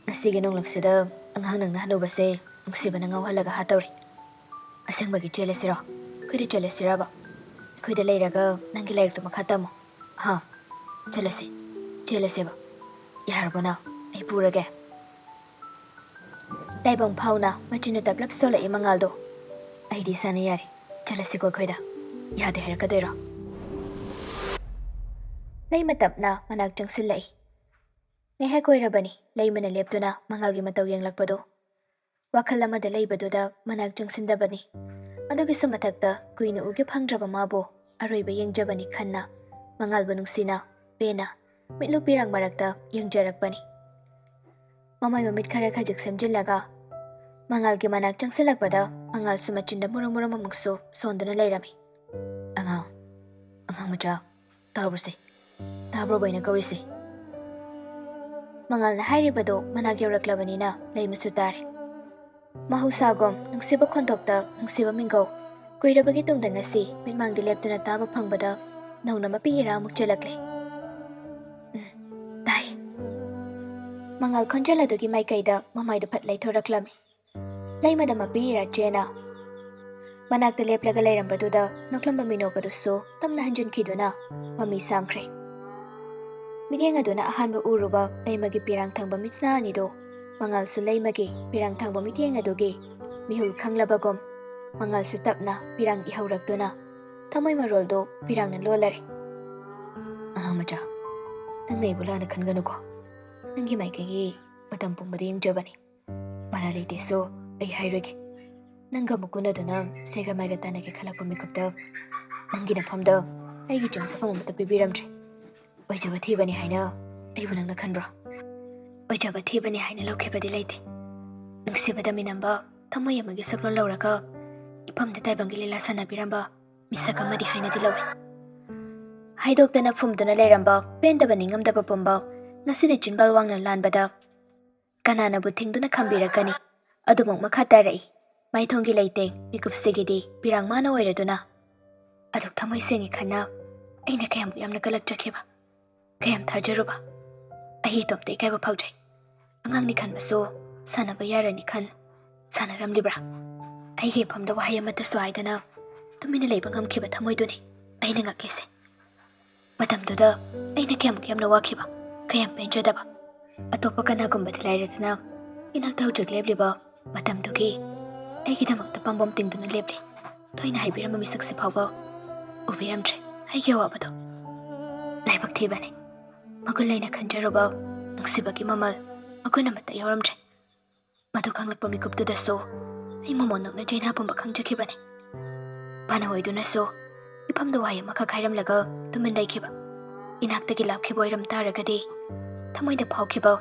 "ꯉꯁꯤꯒꯤ ꯅꯣꯡꯂꯛꯁꯤꯗ ꯑꯉꯥꯡ ꯅꯪꯅ ꯍꯅꯨꯕꯁꯦ ꯅꯨꯡꯁꯤꯕꯅ ꯉꯥꯎꯍꯜꯂꯒ ꯍꯥꯠꯇꯧꯔꯦ꯫ ꯑꯁꯦꯡꯕꯒꯤ ꯆꯦꯜꯂꯁꯤꯔꯣ? ꯑꯩꯈꯣꯏꯗ ꯆꯦꯜꯂꯁꯤꯔꯕ?" ꯑꯩꯈꯣꯏꯗ ꯂꯩꯔꯒ ꯅꯪꯒꯤ ꯂꯥꯏꯔꯤꯛꯇꯣ ꯃꯈꯥ ꯇꯝꯃꯣ꯫ ꯍꯥ? ꯆꯠꯂꯁꯤ꯫ ꯆꯦꯜꯂꯁꯦꯕ꯫ ꯌꯥꯔꯕꯣ ꯅꯪ? ꯑꯩ ꯄꯨꯔꯒꯦ꯫ ꯇꯥꯏꯕꯪ ꯐꯥꯎꯅ ꯃꯆꯤꯟꯗꯨ ꯇꯞꯂꯞ ꯁꯣꯜꯂꯛꯏ ꯃꯉꯥꯜꯗꯣ꯫ ꯑꯩꯗꯤ ꯏꯁꯥꯅ ꯌꯥꯔꯦ꯫ ꯆꯠꯂꯁꯤꯀꯣ ꯑꯩꯈꯣꯏꯗ꯫ ꯌꯥꯗꯦ ꯍꯥꯏꯔꯛꯀꯗꯣꯏꯔꯣ? ꯂꯩꯃ ꯇꯞꯅ ꯃꯅꯥꯛ ꯆꯪꯁꯤꯜꯂꯛꯏ꯫ ꯉꯥꯏꯍꯥꯛ ꯑꯣꯏꯔꯕꯅꯤ ꯂꯩꯃꯅ ꯂꯦꯞꯇꯨꯅ ꯃꯉꯥꯜꯒꯤ ꯃꯇꯧ ꯌꯦꯡꯂꯛꯄꯗꯣ꯫ ꯋꯥꯈꯜ ꯑꯃꯗ ꯂꯩꯕꯗꯨꯗ ꯃꯅꯥꯛ ꯆꯪꯁꯤꯟꯗꯕꯅꯤ꯫ ꯑꯗꯨꯒꯤꯁꯨ ꯃꯊꯛꯇ ꯀꯨꯏꯅ ꯎꯒꯦ ꯐꯪꯗ꯭ꯔꯕ ꯃꯥꯕꯨ ꯑꯔꯣꯏꯕ ꯌꯦꯡꯖꯕꯅꯤ ꯈꯟꯅ ꯃꯉꯥꯜꯕꯨ ꯅꯨꯡꯁꯤꯅ ꯄꯦꯟꯅ ꯃꯤꯠꯂꯨ ꯄꯤꯔꯥꯡ ꯃꯔꯛꯇ ꯌꯦꯡꯖꯔꯛꯄꯅꯤ꯫ ꯃꯃꯥꯏ ꯃꯃꯤꯠ ꯈꯔ ꯈꯖꯤꯛ ꯁꯦꯝꯖꯤꯜꯂꯒ ꯃꯉꯥꯜꯒꯤ ꯃꯅꯥꯛ ꯆꯪꯁꯤꯜꯂꯛꯄꯗ ꯃꯉꯥꯜꯁꯨ ꯃꯆꯤꯟꯗ ꯃꯨꯔꯨꯝ ꯃꯨꯔꯨꯝ ꯑꯃꯨꯛꯁꯨ ꯁꯣꯟꯗꯨꯅ ꯂꯩꯔꯝꯃꯤ꯫ "ꯑꯉꯥꯡ, ꯑꯉꯥꯡ ꯃꯆꯥ, ꯇꯥꯕ꯭ꯔꯣꯁꯦ? ꯇꯥꯕ꯭ꯔꯣꯕ ꯑꯩꯅ ꯀꯧꯔꯤꯁꯦ?" ꯃꯉꯥꯜꯅ ꯍꯥꯏꯔꯤꯕꯗꯨ ꯃꯅꯥꯛ ꯌꯧꯔꯛꯂꯕꯅꯤꯅ ꯂꯩꯃꯁꯨ ꯇꯥꯔꯦ꯫ ꯃꯍꯧꯁꯥꯒꯨꯝ ꯅꯨꯡꯁꯤꯕ ꯈꯣꯟꯊꯣꯛꯇ ꯅꯨꯡꯁꯤꯕ ꯃꯤꯡꯒꯧ꯫ ꯀꯨꯏꯔꯕꯒꯤ ꯇꯨꯡꯗ ꯉꯁꯤ ꯃꯤꯠꯃꯥꯡꯗ ꯂꯦꯞꯇꯨꯅ ꯇꯥꯕ ꯐꯪꯕꯗ ꯅꯧꯅ ꯃꯄꯤ ꯏꯔꯥ ꯑꯃꯨꯛ ꯆꯦꯜꯂꯛꯂꯦ꯫ "ꯎꯝ, ꯇꯥꯏ꯫" ꯃꯉꯥꯜ ꯈꯣꯟꯖꯦꯜ ꯑꯗꯨꯒꯤ ꯃꯥꯏꯀꯩꯗ ꯃꯃꯥꯏꯗꯨ ꯐꯠ ꯂꯩꯊꯣꯔꯛꯂꯝꯃꯤ꯫ ꯂꯩꯃꯗ ꯃꯄꯤ ꯏꯔꯥ ꯆꯦꯅ ꯃꯅꯥꯛꯇ ꯂꯦꯞꯂꯒ ꯂꯩꯔꯝꯕꯗꯨꯗ ꯅꯣꯛꯂꯝꯕ ꯃꯤꯅꯣꯛ ꯑꯗꯨꯁꯨ ꯇꯞꯅ ꯍꯟꯖꯤꯟꯈꯤꯗꯨꯅ ꯃꯃꯤ ꯁꯥꯝꯈ꯭ꯔꯦ꯫ ꯃꯤꯠꯌꯦꯡ ꯑꯗꯨꯅ ꯑꯍꯥꯟꯕ ꯎꯔꯨꯕ ꯂꯩꯃꯒꯤ ꯄꯤꯔꯥꯡ ꯊꯪꯕ ꯃꯤꯠꯁꯅꯥ ꯑꯅꯤꯗꯨ ꯃꯉꯥꯜꯁꯨ ꯂꯩꯃꯒꯤ ꯄꯤꯔꯥꯡ ꯊꯪꯕ ꯃꯤꯠꯌꯦꯡ ꯑꯗꯨꯒꯤ ꯃꯤꯍꯨꯜ ꯈꯪꯂꯕꯒꯨꯝ ꯃꯉꯥꯜꯁꯨ ꯇꯞꯅ ꯄꯤꯔꯥꯡ ꯏꯍꯧꯔꯛꯇꯨꯅ ꯊꯃꯣꯏ ꯃꯔꯣꯜꯗꯨ ꯄꯤꯔꯥꯡꯅ ꯂꯣꯜꯂꯔꯦ꯫ "ꯑꯉꯥꯡ ꯃꯆꯥ, ꯅꯪꯅ ꯑꯩꯕꯨ ꯂꯥꯟꯅ ꯈꯟꯒꯅꯨꯀꯣ꯫ ꯅꯪꯒꯤ ꯃꯥꯏꯀꯩꯒꯤ ꯃꯇꯝ ꯄꯨꯝꯕꯗ ꯌꯦꯡꯖꯕꯅꯤ꯫ ꯃꯔꯥ ꯂꯩꯇꯦꯁꯨ ꯑꯩ ꯍꯥꯏꯔꯣꯏꯒꯦ꯫ ꯅꯪꯒ ꯑꯃꯨꯛ ꯎꯅꯗꯨꯅ ꯁꯦꯒ ꯃꯥꯏꯒ ꯇꯥꯟꯅꯒꯦ ꯈꯜꯂꯛꯄ ꯃꯤꯀꯨꯞꯇ ꯅꯪꯒꯤ ꯅꯐꯝꯗ ꯑꯩꯒꯤ ꯆꯨꯝꯖꯐꯝ ꯑꯃꯠꯇ ꯄꯤꯕꯤꯔꯝꯗ꯭ꯔꯦ꯫ ꯑꯣꯏꯖꯕ ꯊꯤꯕꯅꯤ ꯍꯥꯏꯅ ꯑꯩꯕꯨ ꯅꯪꯅ ꯈꯟꯕ꯭ꯔꯣ? ꯑꯣꯏꯖꯕ ꯊꯤꯕꯅꯤ ꯍꯥꯏꯅ ꯂꯧꯈꯤꯕꯗꯤ ꯂꯩꯇꯦ꯫ ꯅꯨꯡꯁꯤꯕꯗ ꯃꯤꯅꯝꯕ ꯊꯃꯣꯏ ꯑꯃꯒꯤ ꯁꯛꯂꯣꯟ ꯂꯧꯔꯒ ꯏꯐꯝꯗ ꯇꯥꯏꯕꯪꯒꯤ ꯂꯤꯂꯥ ꯁꯥꯟꯅꯕꯤꯔꯝꯕ ꯃꯤꯁꯛ ꯑꯃꯗꯤ ꯍꯥꯏꯅꯗꯤ ꯂꯧꯏ꯫ ꯍꯥꯏꯗꯣꯛꯇꯅ ꯐꯨꯝꯗꯨꯅ ꯂꯩꯔꯝꯕ ꯄꯦꯟꯗꯕ ꯅꯤꯡꯉꯝꯗꯕ ꯄꯨꯝꯕ ꯉꯁꯤꯗꯤ ꯆꯤꯟꯕꯥꯜ ꯋꯥꯡꯅ ꯂꯥꯟꯕꯗ ꯀꯅꯥꯅꯕꯨ ꯊꯤꯡꯗꯨꯅ ꯈꯝꯕꯤꯔꯛꯀꯅꯤ? ꯑꯗꯨꯃꯛ ꯃꯈꯥ ꯇꯥꯔꯛꯏ꯫ ꯃꯥꯏꯊꯣꯡꯒꯤ ꯂꯩꯇꯦꯡ ꯃꯤꯀꯨꯞꯁꯤꯒꯤꯗꯤ ꯄꯤꯔꯥꯡ ꯃꯥꯅ ꯑꯣꯏꯔꯗꯨꯅ꯫ ꯑꯗꯨꯛ ꯊꯃꯣꯏ ꯁꯦꯡꯉꯤ ꯈꯟꯅ ꯑꯩꯅ ꯀꯌꯥꯝ ꯌꯥꯝꯅ ꯀꯜꯂꯛꯆꯈꯤꯕ, ꯀꯌꯥꯝ ꯊꯥꯖꯔꯨꯕ꯫ ꯑꯩ ꯏꯇꯣꯝꯇ ꯏꯀꯥꯏꯕ ꯐꯥꯎꯖꯩ꯫ ꯑꯉꯥꯡꯅꯤ ꯈꯟꯕꯁꯨ ꯁꯥꯟꯅꯕ ꯌꯥꯔꯅꯤ ꯈꯟ ꯁꯥꯟꯅꯔꯝꯂꯤꯕ꯭ꯔꯥ? ꯑꯩꯒꯤ ꯏꯐꯝꯗ ꯋꯥꯍꯩ ꯑꯃꯠꯇꯁꯨ ꯍꯥꯏꯗꯅ ꯇꯨꯃꯤꯟꯅ ꯂꯩꯕ ꯉꯝꯈꯤꯕ ꯊꯃꯣꯏꯗꯨꯅꯤ꯫ ꯑꯩꯅ ꯉꯛꯂꯤꯁꯦ꯫ ꯃꯇꯝꯗꯨꯗ ꯑꯩꯅ ꯀꯌꯥꯃꯨꯛ ꯌꯥꯝꯅ ꯋꯥꯈꯤꯕ, ꯀꯌꯥꯝ ꯄꯦꯟꯖꯗꯕ꯫ ꯑꯇꯣꯞꯄ ꯀꯅꯥꯒꯨꯝꯕꯗꯤ ꯂꯩꯔꯗꯅ ꯏꯅꯥꯛꯇ ꯍꯧꯖꯤꯛ ꯂꯦꯞꯂꯤꯕ ꯃꯇꯝꯗꯨꯒꯤ ꯑꯩꯒꯤꯗꯃꯛꯇ ꯄꯥꯝꯕꯣꯝ ꯇꯤꯡꯗꯨꯅ ꯂꯦꯞꯂꯤ꯫ ꯊꯣꯏꯅ ꯍꯥꯏꯕꯤꯔꯝꯕ ꯃꯤꯁꯛꯁꯤ ꯐꯥꯎꯕ ꯎꯕꯤꯔꯝꯗ꯭ꯔꯦ ꯑꯩꯒꯤ ꯑꯋꯥꯕꯗꯣ꯫ ꯂꯥꯏꯕꯛ ꯊꯤꯕꯅꯤ, ꯃꯒꯨꯟ ꯂꯩꯅ ꯈꯟꯖꯔꯨꯕ ꯅꯨꯡꯁꯤꯕꯒꯤ ꯃꯃꯜ ꯃꯒꯨꯟ ꯑꯃꯠꯇ ꯌꯥꯎꯔꯝꯗ꯭ꯔꯦ꯫ ꯃꯗꯨ ꯈꯪꯂꯛꯄ ꯃꯤꯀꯨꯞꯇꯨꯗꯁꯨ ꯑꯩ ꯃꯣꯃꯣꯟ ꯅꯣꯛꯅ ꯖꯤꯅꯥ ꯄꯨꯝꯕ ꯈꯪꯖꯈꯤꯕꯅꯤ꯫ ꯄꯥꯅ ꯑꯣꯏꯗꯨꯅꯁꯨ ꯏꯐꯝꯗ ꯋꯥꯍꯩ ꯑꯃꯈꯛ ꯍꯥꯏꯔꯝꯂꯒ ꯇꯨꯃꯤꯟ ꯂꯩꯈꯤꯕ꯫ ꯏꯅꯥꯛꯇꯒꯤ ꯂꯥꯞꯈꯤꯕ ꯑꯣꯏꯔꯝ ꯇꯥꯔꯒꯗꯤ ꯊꯃꯣꯏꯗ ꯐꯥꯎꯈꯤꯕ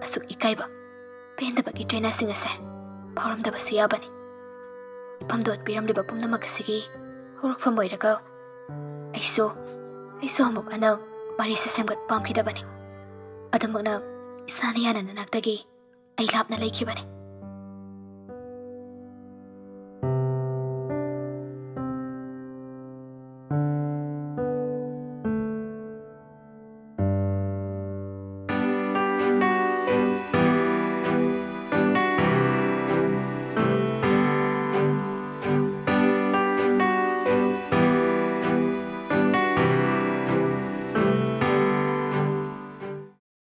ꯑꯁꯨꯛ ꯏꯀꯥꯏꯕ, ꯄꯦꯟꯗꯕꯒꯤ ꯆꯩꯅꯥꯁꯤꯡ ꯑꯁꯦ ꯐꯥꯎꯔꯝꯗꯕꯁꯨ ꯌꯥꯕꯅꯤ꯫ ꯏꯐꯝꯗ ꯎꯠꯄꯤꯔꯝꯂꯤꯕ ꯄꯨꯝꯅꯃꯛ ꯑꯁꯤꯒꯤ ꯍꯧꯔꯛꯐꯝ ꯑꯣꯏꯔꯒ ꯑꯩꯁꯨ, ꯑꯩꯁꯨ ꯑꯃꯨꯛ ꯍꯟꯅ ꯃꯔꯤꯁꯦ ꯁꯦꯝꯒꯠ ꯄꯥꯝꯈꯤꯗꯕꯅꯤ꯫ ꯑꯗꯨꯃꯛꯅ ꯏꯁꯥꯅ ꯌꯥꯅ ꯅꯅꯥꯛꯇꯒꯤ ꯑꯩ ꯂꯥꯞꯅ ꯂꯩꯈꯤꯕꯅꯤ꯫